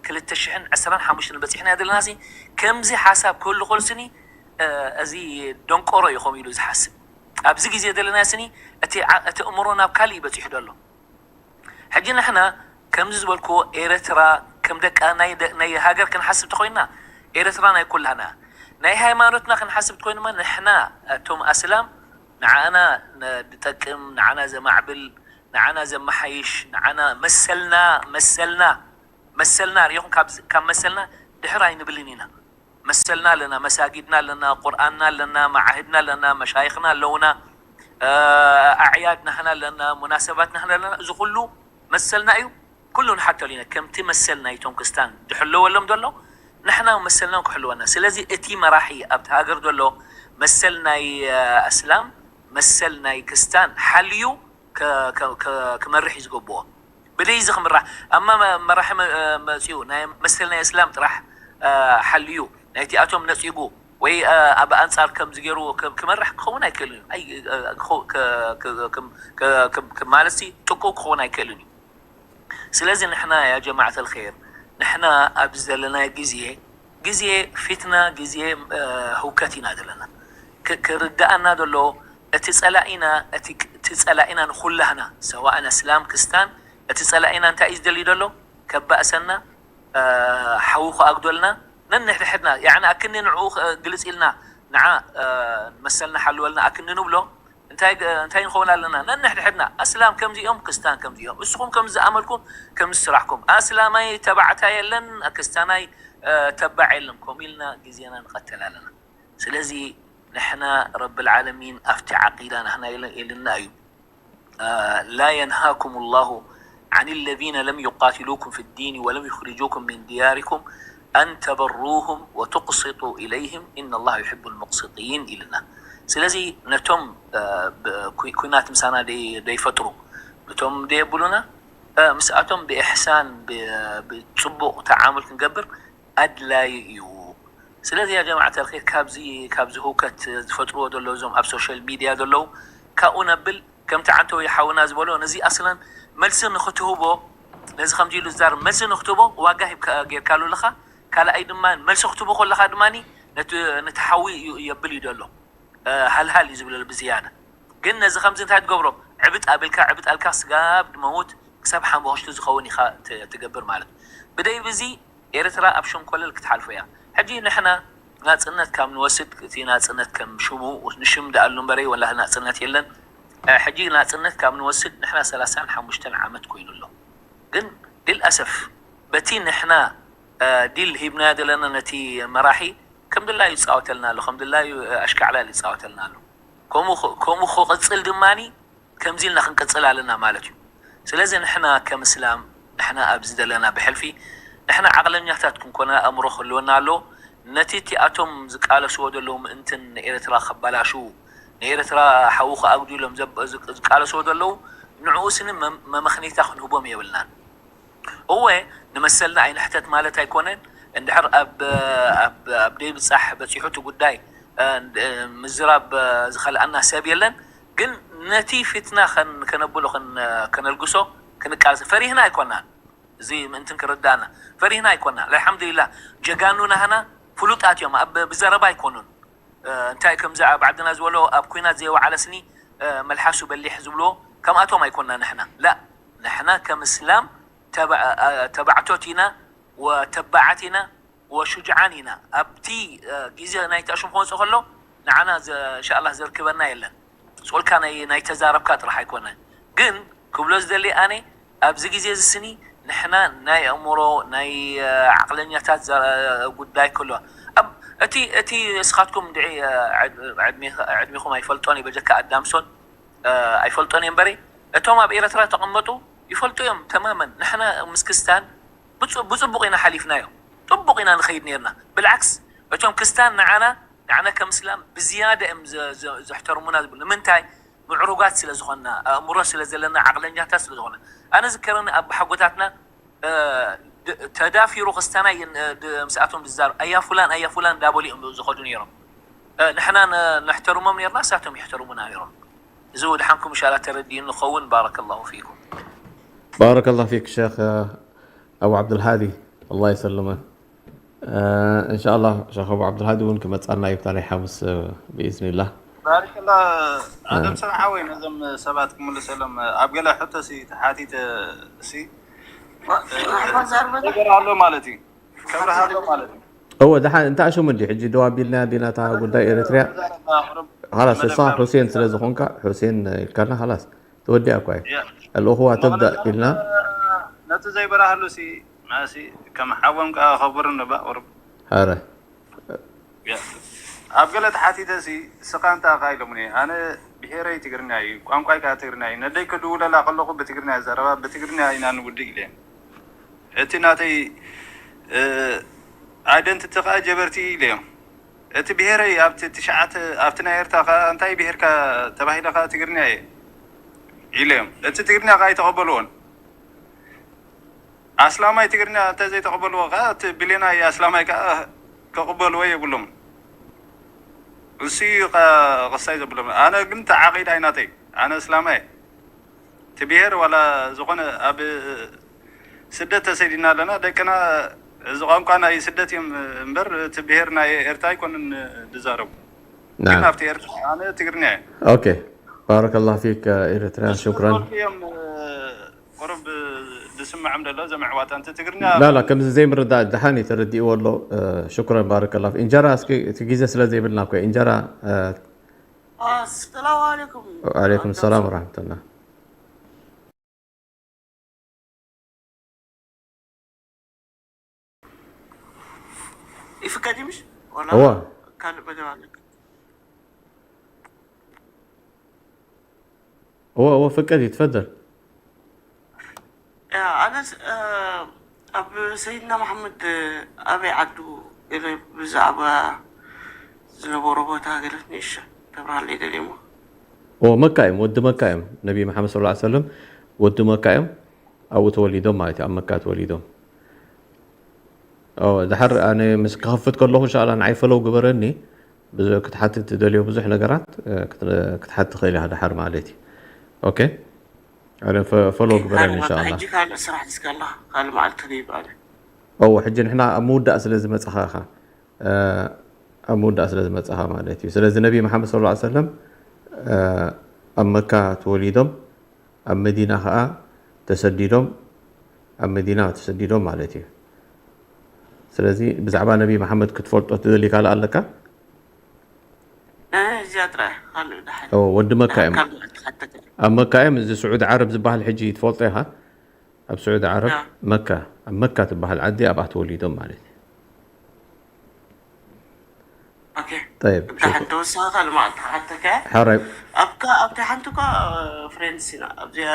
ክልተ ሽሕን ዕስራን ሓሙሽተን በፂሕና ዘለና ሲ ከምዚ ሓሳብ ክህሉ ከልስኒ እዚ ደንቆሮ እዩ ከምኡ ኢሉ ዝሓስብ። ኣብዚ ግዜ ዘለና ስኒ እቲ እቲ እምሮ ናብ ካሊእ በፂሑ ደሎ። ሕጂ ንሕና ከምዚ ዝበልክዎ ኤረትራ ከም ደቃ ናይ ሃገር ክንሓስብ ተኮይንና ኤረትራ ናይ ኩላና። ናይ ሃይማኖትና ክንሓስብ ተኮይንማ ንሕና እቶም ኣስላም ንዓና ድጠቅም ንዓና ዘማዕብል ንዓና ዘመሓይሽ ንዓና መሰልና መሰልና መሰልና ሪኢኹም ካብ መሰልና ድሕር ኣይንብልን ኢና። መሰልና ኣለና፣ መሳጊድና ኣለና፣ ቁርኣንና ኣለና፣ መዓህድና ኣለና፣ መሻይኽና ኣለውና፣ ኣዕያድ ናህና ኣለና፣ ሙናሰባት ናህና ኣለና። እዚ ኩሉ መሰልና እዩ። ኩሉ ንሓተሉ ኢና። ከምቲ መሰል ናይቶም ክስታን ድሕለወሎም ዘሎ ንሕና መሰልና ክሕልወና። ስለዚ እቲ መራሒ ኣብቲ ሃገር ዘሎ መሰል ናይ ኣስላም መሰል ናይ ክስታን ሓልዩ ክመርሕ እዩ ዝገብዎ። ብደይ እዚ ክምራሕ ኣማ መራሒ መፅኡ ናይ መሰል ናይ እስላም ጥራሕ ሓልዩ ናይቲኣቶም ነፂጉ ወይ ኣብ ኣንፃር ከምዚ ገይሩ ክመራሕ ክኸውን ኣይክእልን እዩ። ማለት ጥቁ ክኸውን ኣይክእልን እዩ። ስለዚ ንሕና ያ ጀማዓት ኣልኸይር ንሕና ኣብዚ ዘለና ግዜ ግዜ ፊትና ግዜ ህውከት ኢና ዘለና። ክርዳኣና ዘሎ እቲ ፀላኢና እቲ ፀላኢና ንኩላህና ሰዋእን ኣስላም ክስታን እቲ ፀላኢና እንታይ እዩ ዝደሊ ዘሎ ከባእሰና ሓዊ ክኣግዶልና ነንሕድሕድና ያኒ ኣክኒ ንዕኡ ግልፅ ኢልና ንዓ መሰልና ሓልወልና ኣክኒ ንብሎ እንታይ እንታይ ንኸውን ኣለና ነንሕድሕድና ኣስላም ከምዚኦም ክስታን ከምዚኦም እስኹም ከምዚ ዝኣመልኩም ከምዚ ስራሕኩም ኣስላማይ ተባዕታይ የለን ክስታናይ ተባዕ የለን ከምኡ ኢልና ግዜና ንቐተል ኣለና። ስለዚ ንሕና ረብል ዓለሚን ኣብቲ ዓቂዳ ናህና ኢልና እዩ። لا ينهاكم الله عن الذين لم يقاتلوكم في الدين ولم يخرجوكم من دياركم أن تبروهم وتقسطوا إليهم إن الله يحب المقسطين ኢልና። ስለዚ ነቶም ኩናት ምሳና ደይፈጥሩ ነቶም ደየብሉና ምስኣቶም ብኢሕሳን ብፅቡቕ ተዓሙል ክንገብር ኣድላይ እዩ። ስለዚ ያ ጀማዓት ኣልኸይር ካብዚ ካብዚ ህውከት ዝፈጥርዎ ዘለዉ እዞም ኣብ ሶሻል ሚድያ ዘለዉ ካብኡ ነብል ከምቲ ዓንተው ይሓውና ዝበሎ ነዚ ኣስለን መልሲ ንክትህቦ ነዚ ከምዚ ኢሉ ዝዛርብ መልሲ ንክትህቦ ዋጋ ሂብካ ጌርካሉ ኣለኻ። ካልኣይ ድማ መልሲ ክትህቦ ከለኻ ድማ ነቲ ሓዊ የብል እዩ ዘሎ። ሃልሃል እዩ ዝብለሉ ብዝያዳ። ግን ነዚ ከምዚ እንታይ ትገብሮ? ዕብጥ ኣቢልካ ዕብጥ ኣልካ ስጋብ ድመውት ክሳብ ሓንቦክሽቲ ዝኸውን ኢኻ ትገብር ማለት እዩ። ብደይ ብዚ ኤርትራ ኣብ ሸንኮለል ክትሓልፎ እያ። ሕጂ ንሕና ናጽነት ካብ ንወስድ እቲ ናጽነት ከም ሽሙ ንሽም ደኣሉ እምበረይ ወላ ናጽነት የለን። ሕጂ ናጽነት ካብ ንወስድ ንሕና ሰላሳን ሓሙሽተን ዓመት ኮይኑ ኣሎ። ግን ልልኣሰፍ በቲ ንሕና ዲል ሂብናዮ ዘለና ነቲ መራሒ ከም ድላዩ ይጻወተልና ኣሎ፣ ከም ድላዩ ኣሽካዕላል ይጻወተልና ኣሎ። ከምኡ ክቕጽል ድማ ከምዚ ኢልና ክንቅጽል ኣለና ማለት እዩ። ስለዚ ንሕና ከም እስላም ንሕና ኣብዚ ዘለና ብሕልፊ ንሕና ዓቕለኛታት ክንኮና ኣእምሮ ክህልወና ኣሎ። ነቲ እቲ ኣቶም ዝቃለስዎ ዘለዉ ምእንትን ንኤርትራ ከባላሽዉ ንኤርትራ ሓዊ ክኣግዱ ኢሎም ዝቃለስዎ ዘለዉ ንዕኡ ስኒ መመኽኒታ ክንህቦም የብልናን። እወ ንመሰልና ኣይንሕተት ማለት ኣይኮነን። እንድሕር ኣብ ደይብጻሕ በጺሑ እቲ ጉዳይ ምዝራብ ዝኸልኣና ሰብ የለን። ግን ነቲ ፊትና ከነብሎ ከነልግሶ ክንቃለስ ፈሪህና ኣይኮናን። እዚ ምእንትን ክርዳእና ፈሪህና ኣይኮናን። ኣልሓምዱሊላህ ጀጋኑ ናህና ፍሉጣት እዮም። ኣብ ብዘረባ ኣይኮኑን። እንታይ ከምዚ ኣብ ዓድና ዝበሎ ኣብ ኩናት ዘይወዓለ ስኒ መልሓሱ በሊሕ ዝብልዎ ከምኣቶም ኣይኮና ንሕና ላ ንሕና ከም እስላም ተባዕቶት ኢና ወተባዓት ኢና ወሹጅዓን ኢና። ኣብቲ ግዜ ናይ ተእሽም ክወፅእ ከሎ ንዓና እንሻላ ዘርክበና የለን። ስቁልካ ናይ ተዛረብካ ጥራሕ ኣይኮነ ግን ክብሎ ዝደሊ ኣነ ኣብዚ ግዜ እዚ ስኒ ንሕና ናይ ኣእምሮ ናይ ዓቕለኛታት ጉዳይ ከሎ እቲ እቲ እስኻትኩም ድዒ ዕድሜኹም ኣይፈልጦን በጀካ ኣዳምሶን ኣይፈልጦን እየ እምበሪ እቶም ኣብ ኤረትራ ተቐመጡ ይፈልጡ እዮም ተማመን ንሕና ምስ ክስታን ብፅቡቕ ኢና ሓሊፍናዮ ጥቡቕ ኢና ንኸይድ ነርና ብልዓክስ እቶም ክስታን ንዓና ንዓና ከም እስላም ብዝያዳ እዮም ዘሕተርሙና ዝብሉ ንምንታይ ምዕሩጋት ስለ ዝኾንና ኣእምሮ ስለ ዘለና ዓቕለኛታት ስለ ዝኾነ ኣነ ዝከረኒ ኣባሓጎታትና ተዳፊሩ ክስታናይ ምስኣቶም ዝዛረብ ኣያ ፉላን ኣያ ፉላን እንዳበሉ እዮም ዝኸዱ ነይሮም ንሕና ነሕተርሞም ነርና እሳቶም ይሕተርሙና ነይሮም እዚ ወድሓንኩም እንሻላ ተረዲኡ ንኸውን ባረከላሁ ፊኩም ባረከላሁ ፊክ ሸክ ኣቡ ዓብዱልሃዲ ኣላ ይሰልመ እንሻላ ሸክ ኣቡ ዓብዱልሃዲ እውን ክመፃና እዩ ብታ ናይ ሓሙስ ብኢዝኒላህ ባረከላ ኣደም ሰብሓወይ ነዞም ሰባት ክምልሰሎም ኣብ ገለ ሕቶ ሲ ተሓቲተ ሲ ነገር ኣሎ ማለት እዩ ከብርሃሎ ማለት እዩ እወ ደሓን እንታ ሽሙ እንዲ ሕጂ ደው ኣቢልና ዲና እታ ጉዳይ ኤርትርያ ላስ እሳ ሑሴን ስለ ዝኾንካ ሑሴን ኢልካና ላስ ተወዲኣ እኳ እዩ ልእኹዋ ተብዳ ኢልና ነቲ ዘይበራህሉ ሲ ማሲ ከም ሓዎም ከዓ ከብር ንባ ቁርብ ኧረ ያ ኣብ ገለ ተሓቲተ ሲ ስኻ እንታ ኻ ኢሎምኒ ኣነ ብሄረይ ትግርኛ እዩ ቋንቋይ ከዓ ትግርኛ እዩ ነደይ ክድውለላ ከለኹ ብትግርኛ ዘረባ ብትግርኛ ኢና ንውድእ ኢለ እቲ ናተይ identity ከዓ ጀበርቲ ኢለ እዮም እቲ ብሄረይ ኣብቲ ትሽዓተ ኣብቲ ናይ ኤርትራ ከዓ እንታይ ብሄርካ ተባሂለ ከዓ ትግርኛ እየ ኢለ እዮም እቲ ትግርኛ ከዓ ኣይተቐበልዎን ኣስላማይ ትግርኛ እንተ ዘይተቐበልዎ ከዓ እቲ ብሌናይ ኣስላማይ ከዓ ከቕበልዎ የብሎም እሱ እዩ ከዓ ክሳይ ዘብሎም ኣነ ግን ተዓቂዳ ኣይናተይ ኣነ እስላማይ እቲ ብሄር ዋላ ዝኾነ ኣብ ስደት ተሰዲና ኣለና ደቅና እዚ ቋንቋ ናይ ስደት እዮም እምበር እቲ ብሄር ናይ ኤርትራ ኣይኮንን ዝዛረቡ ግን ኣብቲ ኤርትራ ኣነ ትግርኛ እየ ኦኬ ባረከላሁ ፊክ ኤርትራን ሽክራን እዮም ቁሩብ ዝስምዖም ዘሎ ዘምዕዋታ እንተ ትግርኛ ላላ ከምዚ ዘይምርዳእ ደሓን እዩ ተረዲእዎ ኣሎ ሽኩረን ባረከላ እንጀራ እስኪ እቲ ግዜ ስለ ዘይብልና እኮ እንጀራ السلام عليكم وعليكم السلام ورحمة الله ይፍቀድ ምሽ هو ካልእ መደብ ኣለካ هو هو ፍቀድ ይትፈደል ኣነስ ኣብ ሰይድና መሓመድ ኣበይ ዓዱ ገለ ብዛዕባ ዝነበሮ ቦታ ገለ ንእሸ ተብርሃለይ ደልየሞ ኦ መካ እዮም ወዲ መካ እዮም ነቢ መሓመድ ስለ ሰለም ወዲ መካ እዮም ኣብኡ ተወሊዶም ማለት እዩ፣ ኣብ መካ ተወሊዶም። ኦ፣ ድሓር ኣነ ምስ ክኸፍት ከለኹ እንሻላ ንዓይ ፈለው ግበረኒ። ብዙ ክትሓትት ትደልዮ ብዙሕ ነገራት፣ እ፣ ክት-፣ ክትሓት ትኽእል ኢኻ ድሓር ማለት እዩ። ኦኬ። ኣነ ፈ-፣ ፈለዎ ግበረኒ ካልእ መዓልቲ እንሻላ። ሕጂ ካልእ ስራሕ እስከ ኣለኻ፣ ካልእ መዓልቲ ንይባል። ኦ፣ ሕጂ ንሕና ኣብ ምውዳእ ስለ ዝመጻኻ ኢኻ፣ እ፣ ኣብ ምውዳእ ስለ ዝመጻኻ ማለት እዩ። ስለዚ ነቢ መሓመድ ሰለላሁ ዐለይሂ ወሰለም፣ እ፣ ኣብ መካ ተወሊዶም፣ ኣብ መዲና ኸኣ ተሰዲዶም፣ ኣብ መዲና ተሰዲዶም ማለት እዩ። ስለዚ ብዛዕባ ነቢ መሓመድ ክትፈልጦ ትደሊ ካልእ ኣለካ? እ፣ እዚኣ ጥራይ፣ ካልእ ድሓን። ኦ፣ ወዲ መካ እዮም። ካልእ ትሓተት። ኣብ መካ እዮም፣ እዚ ስዑዲ ዓረብ ዝበሃል ሕጂ ትፈልጦ ኢኻ። ኣብ ስዑዲ ዓረብ ያ። መካ፣ ኣብ መካ ትበሃል ዓዲ ኣብኣ ተወሊዶም ማለት እዩ። ኦኬ። ጠይብ፣ እንተ ሹክ-፣ ሓንቲ ወሳኺ ካልእ መዓልቲ ክሓተካ። ሓራይ። ኣብካ፣ ኣብታ ሓንቲ እኳ ፍሬንድስ ኢና። ኣብዚኣ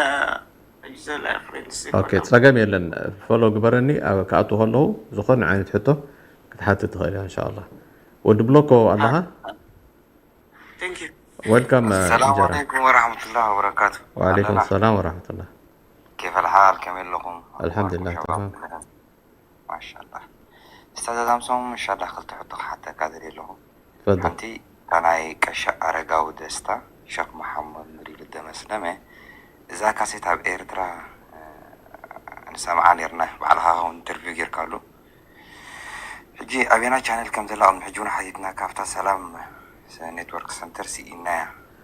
ሕጂ ዘላ ፍሬንድስ ኢና። ኦኬ፣ ጸገም የለን። ፎሎ ግበረኒ፣ ኣብ ክኣቱ ከለኹ ዝኾነ ዓይነት ሕቶ ክትሓትት ትኽእል ኢኻ፣ እንሻኣላህ። ወዲ ብሎኮ ኣለኻ? Thank you። ዌልካም፣ ሰላም እንጀራ። ዓለይኩም ወራህመቱላሂ ወበረካቱ። ወዓለይኩም ኣለና። ሰላም ወራህመቱላህ። ኬፍ ኣልሓል? ከመይ ኣለኹም? ኣልሓምዱሊላህ፣ ኣኽባር ተማም። ኣለኹም? ማሻላህ። ኡስታዝ ኣዛምሶም፣ እንሻላህ ክልተ ሕቶ ክሓተካ ደልየ ኣለኹ። ትፈضል። ሓንቲ እታ ናይ ቀሺ ኣረጋዊ ደስታ፣ ሸኽ መሓመድ ኑር ኢሉ ደመስለመ፣ እዛ ካሴት ኣብ ኤርትራ፣ እ፣ ንሰምዓ ኔርና፣ ባዕልኻ ኸውን ኢንተርቪው ጌርካሉ። ሕጂ ኣበየናይ ቻነል ከም ዘላ ቅድሚ ሕጂ እውን ሓቲትና፣ ካብታ ሰላም ኔትወርክ ሰንተር ስኢናያ።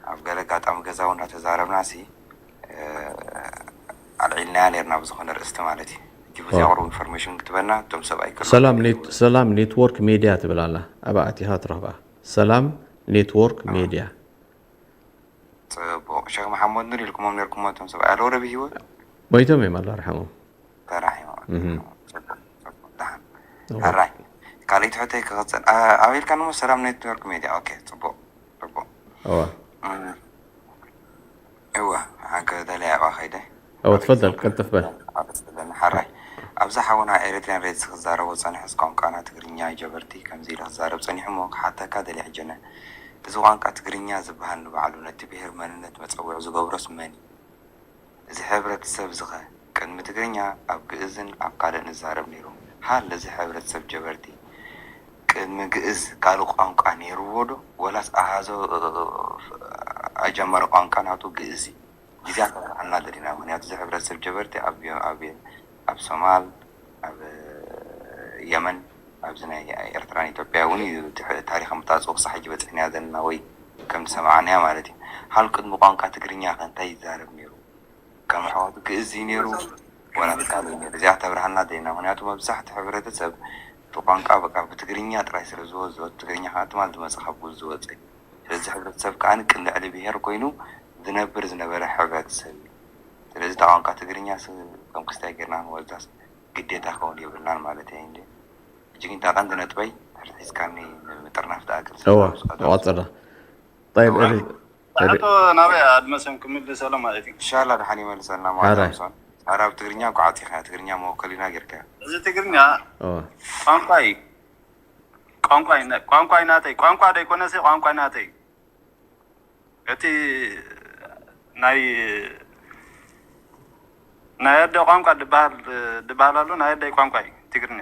ኣብ ገለ ኣጋጣሚ ገዛ እውን እናተዛረብና ሲ፣ እ፣ ኣልዒልናያ ኔርና ብዝኾነ ርእስቲ ማለት እዩ። ሕጂ ብዚኣ ኦ። ቁሩብ ኢንፎርሜሽን ክትበና፣ እቶም ሰብ ኣይከልኡን ሰላም ይብሉ። ኔት-፣ ሰላም ኔትወርክ ሜድያ ትብል ኣላ። ኣብኣ ኣቲኻ ትረኽባ። ሰላም ኔትወርክ ሜድያ። ጽቡቕ። ሸኽ መሓመድ ኑር ኢልኩሞም ኔርኩሞ እቶም ሰብ ኣለዉ ዶ ብህይወት? ሞይቶም እዮም፣ ኣላህ ይርሓሞም። ተራሒሞም። እህ። ጽቡቕ፣ ጽቡቕ። ደሓን። እዋ። ሕራይ። ካልኣይቲ ሕቶይ ክቕጽል። ኣ-፣ ኣበይ ኢልካ ንሞ? ሰላም ኔትወርክ ሜድያ። ኦኬ፣ ጽቡቕ፣ ጽቡቕ። እዋ። እም፣ እዋ፣ ሓንከ ደለያ ኣብኣ ኸይደ። እዋ፣ ትፈደል፣ ቀልጥፍ በል። ኣብ ጽገና ሓራይ። ኣብዛ ሓውና ኤሪትሪያን ሬድስ ክዛረቦ ጸኒሑስ ቋንቋና ትግርኛ ጀበርቲ ከምዚ ኢሉ ክዛረብ ጸኒሑ እሞ ክሓተካ ደልየ ሕጂ ኣነ። እዚ ቋንቋ ትግርኛ ዝበሃል ንባዕሉ ነቲ ብሄር መንነት መጸውዒ ዝገብሮስ መን እዩ? እዚ ሕብረተሰብ እዚ ኸ ቅድሚ ትግርኛ ኣብ ግእዝን ኣብ ካልእን ይዛረብ ነይሩ። ሃለ እዚ ሕብረተሰብ ጀበርቲ ቅድሚ ግእዝ ካልእ ቋንቋ ነይርዎ ዶ? ወላስ ኣሃዞ ኣጀማሪ ቋንቋ ናቱ ግእዝ እዩ? ግዜ ኣተብርሃልና ደሊና። ምኽንያቱ እዚ ሕብረተሰብ ጀበርቲ ኣብ፣ ኣብ፣ ኣብ ሶማል፣ ኣብ የመን፣ ኣብዚ ናይ ኤርትራን ኢትዮጵያ እውን እዩ እቲ ሕ-፣ ታሪኽ ኣመጣጽኡ ክሳዕ ሕጂ በጺሕናዮ ዘለና ወይ ከም ዝሰማዕናዮ ማለት እዩ። ሃል ቅድሚ ቋንቋ ትግርኛ ከ እንታይ ይዛረብ ነይሩ? ከም ኣሕዋቱ ግእዝ እዩ ነይሩ ወላ ካልእ እዩ ነይሩ? እዚኣ ተብርሃልና ደሊና። ምኽንያቱ መብዛሕትኡ ሕብረተሰብ እቲ ቋንቋ በቃ ብትግርኛ ጥራይ ስለ ዝወ-፣ ዝወ-፣ ትግርኛ ከዓ ትማል ዝመጸ ካብ ግእዝ ዝወጸ እዩ። ስለዚ ሕብረተሰብ ከዓ ቅን ልዕሊ ብሄር ኮይኑ ዝነብር ዝነበረ ሕብረተሰብ እዩ። ስለዚ እታ ቋንቋ ትግርኛ ስ-፣ ከም ክስታይ ጌርና ክንወዛስ ግዴታ ክኸውን የብልናን ማለት እየ እንጂ። ሕጂ ግን እታ ቀንዲ ነጥበይ ሕርሒዝካኒ ንምጥርናፍ ዝኣክል እዋ፣ ስለዝኣምስዖ ደርፊ። ይቐጽላ። ጠይብ፣ እዋ። እሪ-፣ እሪ-፣ ሕቶ ናበይ ኣድመሰን ክምልሰሎም ማለት እዩ። ኢንሻላህ ደሓን ይመልሰልና ማለት ሓራይ። ኣምሶን። ሓራ ኣብ ትግርኛ እኮ ዓፂኻ፣ ትግርኛ መወከሊና ጌርካ። እዚ ትግርኛ እዋ። ቋንቋ እዩ። ቋንቋ እዩ፣ ቋንቋ እዩ ናተይ። ቋንቋ ደይኮነሲ ቋንቋ እዩ ናተይ። እቲ ናይ፣ ናይ ኣደ ቋንቋ ድበሃል፣ ድበሃል ኣሎ፣ ናይ ኣደይ ቋንቋ እዩ ትግርኛ።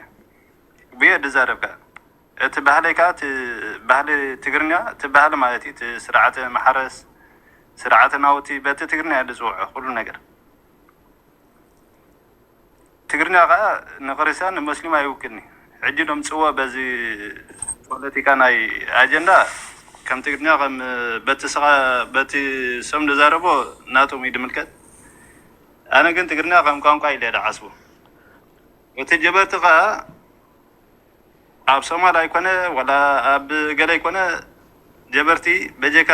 ብየ ድዛረብ ከኣ። እቲ ባህለይ ከኣ፣ እቲ ባህሊ ትግርኛ፣ እቲ ባህሊ ማለት እዩ፣ እቲ ስርዓተ ማሕረስ፣ ስርዓተ ናውቲ፣ በቲ ትግርኛ እየ ዝጽውዖ ኩሉ ነገር። ትግርኛ ከኣ ንክርስትያን ንመስሊም ኣይውክልን እዩ። ሕጂ ዶምጽዎ በዚ ፖለቲካ ናይ ኣጀንዳ ከም ትግርኛ ከም በቲ ስኻ በቲ ሰም ዝዛረቦ ናቶም እዩ ድምልከት። ኣነ ግን ትግርኛ ከም ቋንቋ ኢለ ድሓስቦ። እቲ ጀበርቲ ከኣ ኣብ ሶማል ኣይኮነ ወላ ኣብ ገለ ኣይኮነ ጀበርቲ በጀካ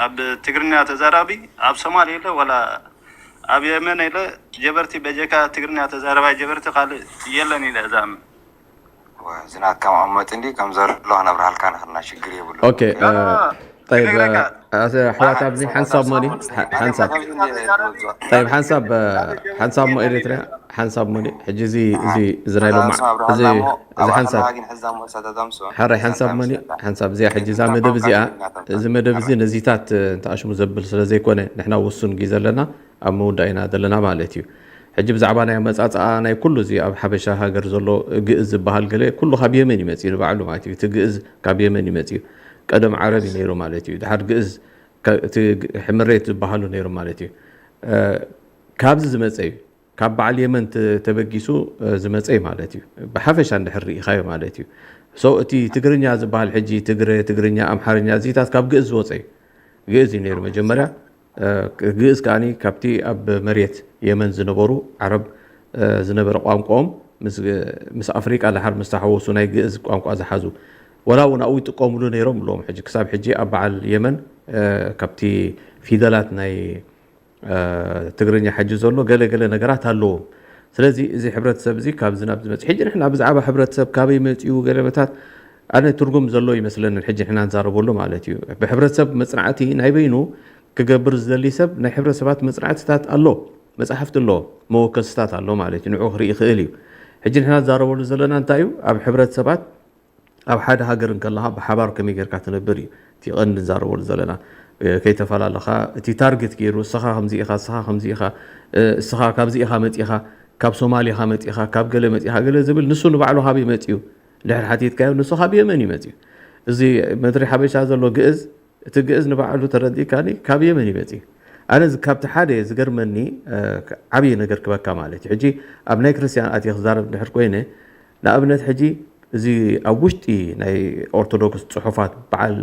ኣብ ትግርኛ ተዛራቢ ኣብ ሶማል የለ ወላ ኣብ የመን የለ ጀበርቲ በጀካ ትግርኛ ተዛራባይ ጀበርቲ ካልእ የለን ኢለ እዛም። ዋ፣ እዚ ናትካ መቐመጢ እንዲ ከም ዘሎ ክነብርሃልካ ንኽልና ሽግር የብሉ። ኦኬ፣ ያ፣ እ፣ ጠይብ፣ ክነግረካ። እ፣ ኣሕዋት ኣብዚ ሓንሳብ ሞኒ፣ ሓ-፣ ሓንሳብ። ጠይብ፣ ሓንሳብ፣ እ፣ ሓንሳብ ሞ ኤሪትርያ፣ ሓንሳብ ሞኒ። ሕጂ እዚ፣ እዚ፣ እዚ ናይ ሎማ-፣ እዚ፣ እዚ ሓንሳብ። ሓራይ ሓንሳብ ሞኒ፣ ሓንሳብ እዚኣ ሕጂ እዛ መደብ እዚኣ፣ እዚ መደብ እዚ ነዚታት፣ እ፣ እንተኣሽሙ ዘብል ስለ ዘይኮነ፣ ንሕና ውሱን ግዜ ኣለና፣ ኣብ ምውዳእ ኢና ዘለና ማለት እዩ። ሕጂ ብዛዕባ ናይ ኣመጻጽኣ ናይ ኩሉ እዚ ኣብ ሓበሻ ሃገር ዘሎ ግእዝ ዝበሃል ገለ ኩሉ ካብ የመን እዩ መጺኡ ንባዕሉ ማለት እዩ። እቲ ግእዝ ካብ የመን እዩ መጺኡ። ቀደም ዓረብ እዩ ነይሩ ማለት እዩ። ድሓር ግእዝ ከ-፣ እቲ ግ-፣ ሕምሬት ዝበሃሉ ነይሩ ማለት እዩ። እ፣ ካብዚ ዝመጸ እዩ። ካብ በዓል የመን ተ-፣ ተበጊሱ፣ እ፣ ዝመጸ እዩ ማለት እዩ። ብሓፈሻ እንድሕር ርኢኻዮ ማለት እዩ። ሶ እቲ ትግርኛ ዝበሃል ሕጂ ትግረ፣ ትግርኛ፣ ኣምሓርኛ እዚታት ካብ ግእዝ ዝወጸ እዩ። ግእዝ እዩ ነይሩ መጀመርያ። እ፣ ግእዝ ከኣኒ ካብቲ ኣብ መሬት የመን ዝነበሩ ዓረብ፣ እ፣ ዝነበረ ቋንቋኦም ምስ፣ ምስ ኣፍሪቃ ድሓር ምስ ተሓወሱ ናይ ግእዝ ቋንቋ ዝሓዙ። ወላ እውን ኣብኡ ይጥቀሙሉ ነይሮም ኣለዎም። ሕጂ ክሳብ ሕጂ ኣብ በዓል የመን፣ እ፣ ካብቲ ፊደላት ናይ፣ እ፣ ትግርኛ ሕጂ ዘሎ ገለ ገለ ነገራት ኣለዎም። ስለዚ እዚ ሕብረተሰብ እዚ ካብዚ ናብ ዝመጽእ ሕጂ ንሕና ብዛዕባ ሕብረተሰብ ካበይ መጺኡ ገለመታት ኣነ ትርጉም ዘሎ ይመስለንን ሕጂ ንሕና ንዛረበሉ ማለት እዩ። ብሕብረተሰብ መጽናዕቲ ናይ በይኑ ክገብር ዝደሊ ሰብ ናይ ሕብረተሰባት መጽናዕትታት ኣሎ፣ መጻሕፍቲ ኣሎ፣ መወከስታት ኣሎ ማለት እዩ። ንዑ ክርኢ ይኽእል እዩ። ሕጂ ንሕና ንዛረበሉ ዘለና እንታይ እዩ? ኣብ ሕብረተሰባት ኣብ ሓደ ሃገር እንከለኻ ብሓባር ከመይ ጌርካ ትነብር እዩ እቲ ቀንዲ ንዛረበሉ ዘለና። እ፣ ከይተፈላለኻ እቲ ታርጌት ገይሩ እስኻ ከምዚ ኢኻ፣ እስኻ ከምዚ ኢኻ፣ እ፣ እስኻ ካብዚ ኢኻ መጺኻ፣ ካብ ሶማል ኢኻ መጺኻ፣ ካብ ገለ መጺኻ፣ ገለ ዝብል ንሱ ንባዕሉ ካበይ መጺኡ ድሕር ሓቲትካዮ ንሱ ካብ የመን እዩ መጺኡ። እዚ ምድሪ ሓበሻ ዘሎ ግእዝ፣ እቲ ግእዝ ንባዕሉ ተረዲእካኒ ካብ የመን እዩ መጺኡ። ኣነ እዚ ካብቲ ሓደ ዝገርመኒ፣ እ፣ ዓብዪ ነገር ክበካ ማለት እዩ። ሕጂ ኣብ ናይ ክርስቲያን ኣትየ ክዛረብ ድሕር ኮይነ፣ ንኣብነት ሕጂ እዚ ኣብ ውሽጢ ናይ ኦርቶዶክስ ጽሑፋት በዓል፣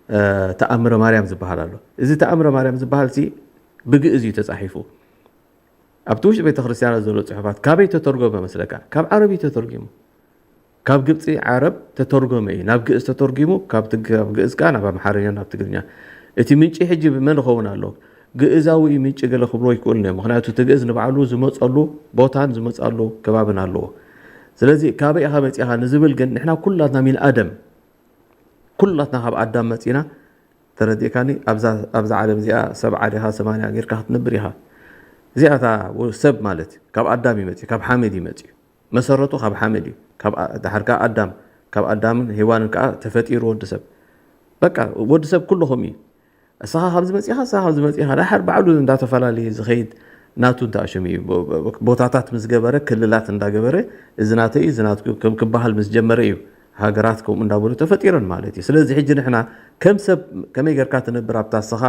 እ፣ ተኣምረ ማርያም ዝበሃል ኣሎ። እዚ ተኣምረ ማርያም ዝበሃል ሲ ብግእዝ እዩ ተጻሒፉ። ኣብቲ ውሽጢ ቤተ ክርስቲያናት ዘሎ ጽሑፋት ካበይ ተተርጎመ መስለካ? ካብ ዓረብ እዩ ተተርጊሙ። ካብ ግብጺ ዓረብ ተተርጎመ እዩ። ናብ ግእዝ ተተርጊሙ፣ ካብ ትግ-፣ ካብ ግእዝ ከኣ ናብ ኣምሓርኛ፣ ናብ ትግርኛ። እቲ ምንጪ ሕጂ ብመን ይኸውን ኣሎ? ግእዛዊ እዩ ምንጪ ገለ ክብሎ ይክእሉ እዮም። ምኽንያቱ እቲ ግእዝ ንባዕሉ ዝመጸሉ ቦታን ዝመጸሉ ከባብን ኣለዎ። ስለዚ ካበይ ኢኻ መጺኻ ንዝብል ግን ንሕና ኩላትና ሚን ኣደም፣ ኩላትና ካብ ኣዳም መጺና፣ ተረዲእካኒ? ኣብዛ፣ ኣብዛ ዓለም እዚኣ ሰብዓ ዲኻ ሰማንያ ጌርካ ክትነብር ኢኻ። እዚኣ እታ ወ-፣ ሰብ ማለት ካብ ኣዳም እዩ መጺኡ፣ ካብ ሓመድ እዩ መጺኡ። መሰረቱ ካብ ሓመድ እዩ። ካብ ኣ-፣ ድሓር ከኣ ኣዳም፣ ካብ ኣዳምን ሄዋንን ከኣ ተፈጢሩ ወዲ ሰብ። በቃ ወዲ ሰብ ኩሉ ከምኡ እዩ። እስኻ ካብዚ መጺኻ፣ እስኻ ካብዚ መጺኻ፣ ድሓር ባዕሉ እንዳተፈላለየ ዝኸይድ ናቱ እንተ ኣሽሙ እዩ። ቦ-፣ ቦ-፣ ቦታታት ምስ ገበረ፣ ክልላት እንዳገበረ፣ እዚ ናተይ እዩ፣ እዚ ናትኩ ከም ክበሃል ምስ ጀመረ እዩ ሃገራት ከምኡ እንዳበሉ ተፈጢረን ማለት እዩ። ስለዚ ሕጂ ንሕና ከም ሰብ ከመይ ጌርካ ትነብር ኣብታ እስኻ፣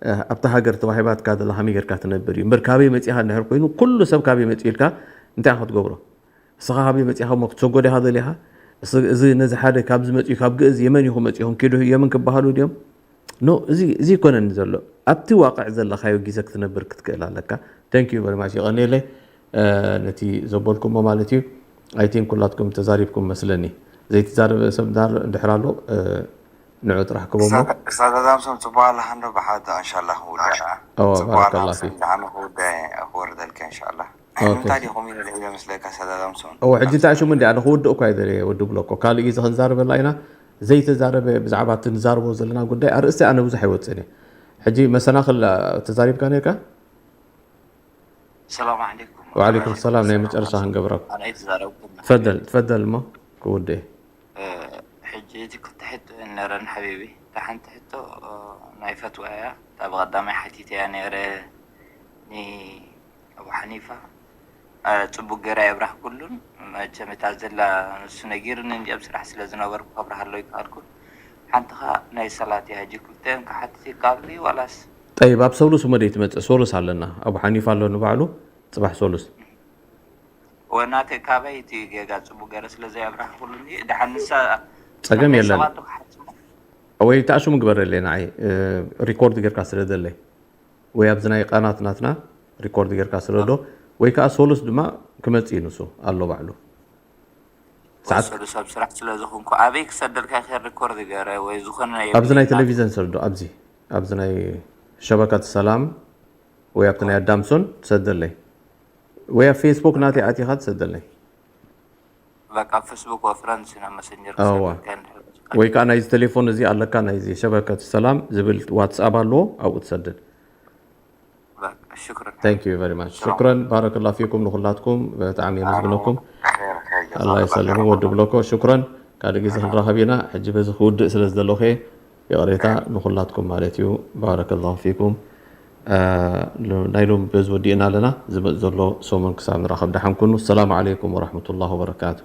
እ፣ ኣብታ ሃገር ተዋሂባትካ ዘላ ከመይ ጌርካ ትነብር እዩ። እምበር ካበይ መጺኻ እንድሕር ኮይኑ፣ ኩሉ ሰብ ካበይ መጺኡ ኢልካ እንታይ ኢኻ ክትገብሮ? እስኻ ካበይ መጺኻ እሞ ክትሰጎ ዲኻ ደሊኻ? እስ-፣ እዚ ነዚ ሓደ ካብዚ መጺኡ ካብ ግእዝ የመን ኢኹም መጺኹም ኪዱ የመን ክበሃሉ ድዮም? ኖ፣ እዚ፣ እዚ ኣይኮነን ዘሎ። ኣብቲ ዋቅዕ ዘለኻዮ ግዜ ክትነብር ክትክእል ኣለካ። Thank you very much። የቐንየለይ፣ እ፣ ነቲ ዘበልኩሞ ማለት እዩ። I think ኩላትኩም ተዛሪብኩም መስለኒ። ዘይተዛረበ ሰብ እንድሕር ኣሎ፣ እ፣ ንዑ ጥራሕ ክበሞ። ክሳብ፣ ክሳብ ኣዳምሶም ጽቡቕ ኣለኻ እንዶ ብሓደ እንሻላ ክውዳእ። እወ፣ ጽቡቕ ኣለኻ ባረከላ ፊክ። ደሓን ክውዳእ ክወርደልካ እንሻላ። ኦኬ። እንታይ ዲኹም ኢለ ድሕሪ መስለካ ሳዳዳም ሰውን? እወ፣ ሕጂ እንታይ ሽሙ እንዲ ኣነ ክውድእ እኳ ይደልየ ወዲ ብሎኮ። ካልእ ግዜ ክንዛረበላ ኢና። ዘይተዛረበ ብዛዕባ እቲ ንዛረቦ ዘለና ጉዳይ ኣርእስቲ ኣነ ብዙሕ ኣይወጽእን እየ። ሕጂ መሰናኽል፣ አ፣ ተዛሪብካ ነርካ? ሰላም ዓለይኩም። ወዓለይኩም ሰላም። ናይ መጨረሻ ክንገብረኩም። ኣነ ኣይተዛረብኩን። ትፈደል፣ ትፈደል እሞ ክውድእ። እ፣ ሕጂ እቲ ክልተ ሕቶ እየን ነረን ሓቢቢ። እታ ሓንቲ ሕቶ፣ እ፣ ናይ ፈትዋ እያ። እታ ብቐዳማይ ሓቲተ እያ ነይረ ኒ-፣ ኣቡ ሓኒፋ፣ እ፣ ጽቡቅ ገይራ የብራህ ኩሉን። መቸም እታ ዘላ ንሱ ነጊርኒ እንዲ ኣብ ስራሕ ስለ ዝነበርኩ ከብርሃሎ ይከኣልኩን። ሓንቲ ኸኣ ናይ ሰላት እያ። ሕጂ ክልተን ክሓትት ይከኣል ድዩ ዋላስ? ጠይብ፣ ኣብ ሰሉስ እሞ ደይ ትመጽእ? ሰሉስ ኣለና። ኣቡ ሓኒፋ ኣሎ ንባዕሉ፣ ጽባሕ ሰሉስ። ወናተ ካበይ እቲ ጌጋ ጽቡቅ ገይረ ስለ ዘየብራህኩሉኒ፣ ደሓን ንሳ ጸገም ናይ የለን። ሰባት ክሓጽቡ። ወይ ተኣሽሙ ግበረለይ ንዓይ፣ እ፣ ሪኮርድ ጌርካ ስለ ዘለይ። ወይ ኣብዚ ናይ ቃናት ናትና ሪኮርድ ጌርካ ስለ ዶ፣ ወይ ከኣ ሶሉስ ድማ ክመጽእ እዩ ንሱ ኣሎ ባዕሉ። ሰዓት ሶሉስ ኣብ ስራሕ ስለ ዝኾንኩ፣ ኣበይ ክሰደልካ ይኽእል ሪኮርድ ገይረ ወይ ዝኾነ ናይ ኣብዚ ናይ ቴሌቪዥን ስለ ዶ፣ ኣብዚ፣ ኣብዚ ናይ ሸበካት ሰላም ወይ ኣብቲ ናይ ኣዳምሶን ትሰደለይ። ወይ ኣብ ፌስቡክ ናተይ ኣቲኻ ትሰደለይ። በቃ፣ ኣብ ፌስቡክ ወይ ፍረንድስ ኢና መሰንጀር እዋ። ክሰደልካ ንሕል። ወይ ከኣ ናይዚ ቴሌፎን እዚ ኣለካ፣ ናይዚ ሸበከት ሰላም ዝብል ዋትስኣፕ ኣለዎ፣ ኣብኡ ትሰድድ። በቃ፣ ሽክረን። Thank you very much። ሰላም። ሽክረን፣ ባረከላሁ ፊኩም ንኹላትኩም፣ ብጣዕሚ የመስግነኩም። ኸይር፣ ኸይር፣ ጀዛኩም ኣላህ የሰልሙ፣ ኸይር። ወዲ ብሎኮ፣ ሽክረን። ካልእ ግዜ ክንራኸብ ኢና። ሕጂ በዚ ክውድእ ስለ ዝደለኹ እየ፣ ይቕሬታ ንኹላትኩም ማለት እዩ። ባረከላሁ ፊኩም። እ፣ ሎ-፣ ናይ ሎም በዚ ወዲእና ኣለና። ዝመጽእ ዘሎ ሰሙን ክሳብ ንራኸብ ደሓን ኩኑ። ሰላም ዓለይኩም ወራሕመቱላሂ ወበረካቱ።